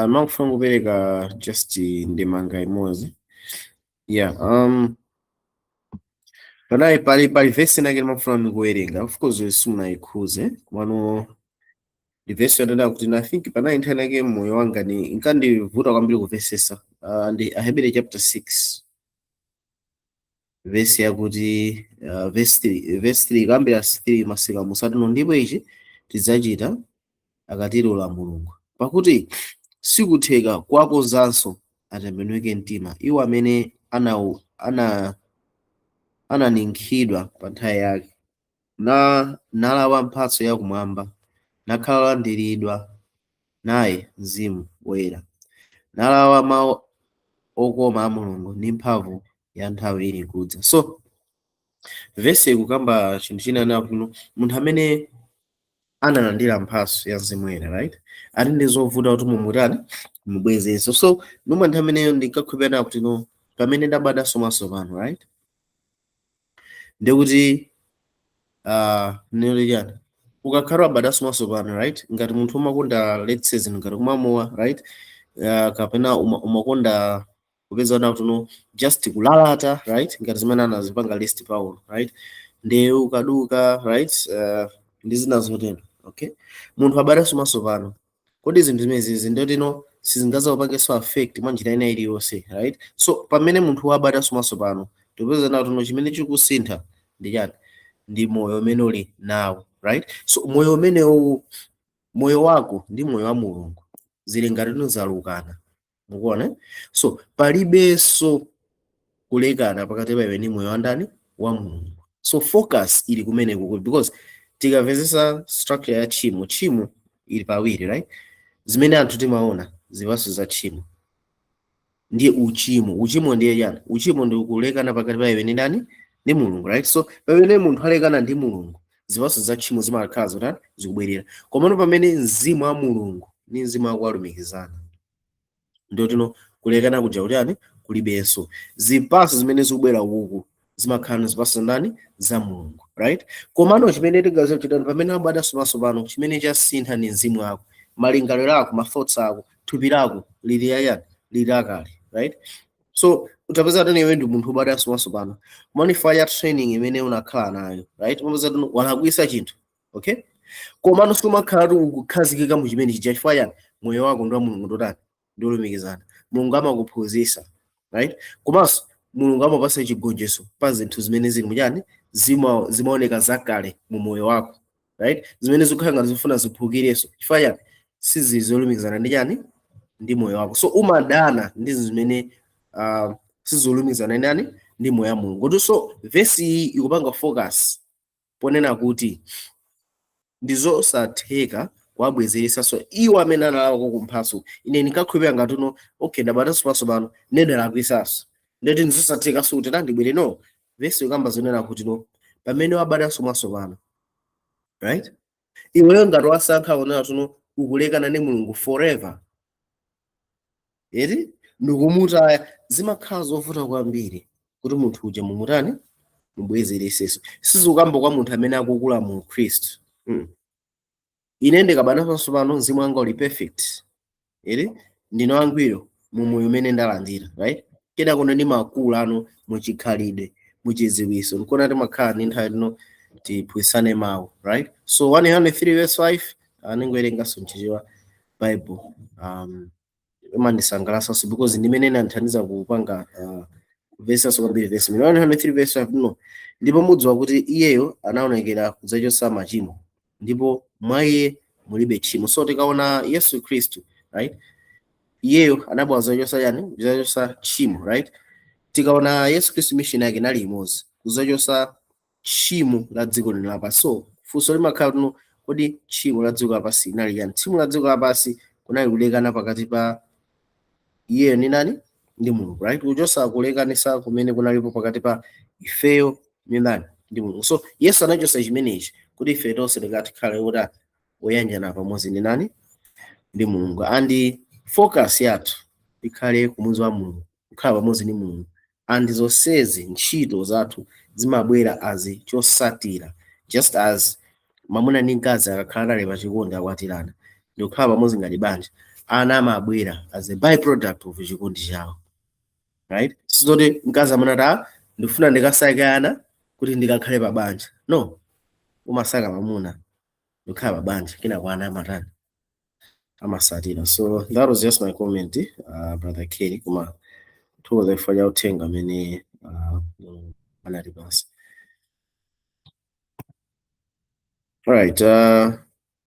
Mangofuna kupereka just ndemanga imodzi. Yeah, panali pali verse inake ndimafuna ndikuwerenga. Of course simunayikhuze, komano ndi verse yonena kuti, I think panali nthawi inake moyo wanga ni inkandivuta kwambiri kumvesesa. Ndi Ahebere chapter 6, verse yakuti verse 3, verse 3 kuyambira 3 masika musatino: "Ndipo ichi tidzachita akatilola Mulungu, pakuti sikutheka kuwakonzanso atembenuke mtima iwo amene ananinkhidwa pa nthawi yake, na nalawa mphatso yakumwamba, nakhala olandiridwa naye Mzimu Woyera, nalawa mawu okoma a Mulungu ndi mphamvu ya nthawi ili kudza." So vesi ikukamba chinthu china na kuno munthu amene analandira mphatso ya Mzimu Woyera, right, ali ndi zovuta kuti mumutani, mubwezenso. So nomwe nthawi imeneyo ndinkakhulupirira kuti no, pamene ndabadwanso mwatsopano, right, ndikuti nero chani, ukakhala wabadwanso mwatsopano, right, ngati munthu umakonda, let's say, zinthu ngati kumamowa, right, kapena umakonda kupeza kuti no, just kulalata, right, ngati zimene anazipanga list Paulo, right, ndewu kaduka, right, ndi zina zotero. Okay, munthu abadwanso mwatsopano, kodi zinthu zimenezi ndotino sizingazakupangenso affect mwa njira ina iliyonse, right? So pamene munthu wabadwanso mwatsopano, tipeza nawo tuno chimene chikusintha ndi chani? Ndi moyo umene uli nawo, right? So moyo umenewu, moyo wako ndi moyo wa Mulungu zili ngati zalukana. Mukuona, eh? So palibenso kulekana pakati pa iwe ndi moyo wa ndani? Wa Mulungu. So focus ili kumeneko, because tikamvetsetsa structure ya tchimo, tchimo ili pawiri, right? Zimene anthu timaona, zipatso za tchimo. Ndiye uchimo. Uchimo ndiye chani? Uchimo ndi kulekana pakati pa iwe ndi ndani? Ndi Mulungu, right? So pamene munthu alekana ndi Mulungu, zipatso za tchimo zimakhala zotani? Zikubwerera. Komano pamene mzimu wa Mulungu ndi mzimu wako alumikizana, ndotino kulekana kuja kutani? Kulibenso. Zipatso zimene zikubwera uku zimakhala zipatso ndani? Za Mulungu, right? Komano chimene tingaziwe chitani pamene abadwanso matsopano, chimene chasintha ndi mzimu wako, malingaliro ako, ma thoughts ako. Thupi lako lili yayani? Lili akale, right? So utapeza kuti iwe ndi munthu ubadwanso matsopano, monify ya training imene unakhala nayo, right? Umapeza kuti walakwisa chinthu, okay? Komano sumakhala kuti ukukhazikika mu chimene chija. Chifukwa chani? Moyo wako ndi wa Mulungu ndotani? Ndiolumikizana. Mulungu amakuphunzitsa, right? Komanso Mulungu amapasa chigonjetso pa zinthu zimene zili muchani, zimaoneka zakale mu moyo wako, right? Zimene zikukhala ngati zifuna ziphukirenso. Chifukwa chani? Sizili zolumikizana ndi chani? Ndi moyo wako. So umadana ndi zinthu zimene sizolumikizana ndi ndani? Ndi moyo wa Mulungu. Kuti so vesi iyi ikupanga focus ponena kuti ndi zosatheka kuwabwezeresanso iwo amene analawako kumphatso. Ine ndinkakhulupirira ngati uno, okay, ndabadwanso matsopano, ndinalakwisanso, ndeti ndizosathekanso kuti tandibwere. No, vesi ikamba zonena kuti no, pamene wabadwanso mwatsopano, right, iweyo ngati wasankha kunena tuno ukulekana ndi Mulungu forever, eti, ndikumutaya, zimakhala zovuta kwambiri kuti munthu uja mumutani? Mubwezeresenso. Sizikukamba kwa munthu amene akukula mu Khristu. Ine ndikabadwanso pano, mzimu wanga uli perfect, eti, ndine wangwiro mu moyo umene ndalandira, right? Kena kuno ndimakula ano muchikhalidwe, muchidziwitso, nkona timakhala ndi nthawi tino tiphunzitsane mawu, right? So 103 verse 5, ningowerenganso mchichewa Bible, imandisangalatsanso because ndimene inandithandiza kupanga kumvetsanso kwambiri verse imene. 103 verse 5: no, ndipo mudziwa kuti iyeyo anaonekera kudzachotsa machimo, ndipo mwa iye mulibe tchimo. So tikaona Yesu Khristu, right, iyeyo anabwera kudzachotsa chani? Kudzachotsa tchimo, right? Tikaona Yesu Khristu, mission yake inali imodzi, kudzachotsa tchimo la dziko lino lapansi. So funso limakhala tuno, kodi tchimo la dziko lapansi linali chani? Tchimo la dziko lapansi kunali kulekana pakati pa iyeyo ndi nani? Ndi Mulungu, right? Kuchotsa kulekanisa kumene kunalipo pakati pa ifeyo ndi ndani? Ndi Mulungu. So Yesu anachotsa chimenechi kuti ife tonse tikatikhale kuti oyanjana pamodzi ndi nani? Ndi Mulungu. And focus yathu ikhale kumuzi wa Mulungu, kukhala pamodzi ndi Mulungu, and zonsezi ntchito zathu zimabwera as chosatira, just as mwamuna ndi mkazi akakhala nale pachikondi, akwatirana ndi kukhala pamodzi ngati banja, ana amabwera as a byproduct of chikondi chawo, right? Sizoti mkazi amene ati, "Ndikufuna ndikasake ana kuti ndikakhale pa banja." No, umasaka mwamuna ndikukhala pa banja, kenako ana amatani? Amasatira. So that was just my comment, Brother Kelly, koma thokoza chifukwa cha uthenga amene anatipasa. Alright,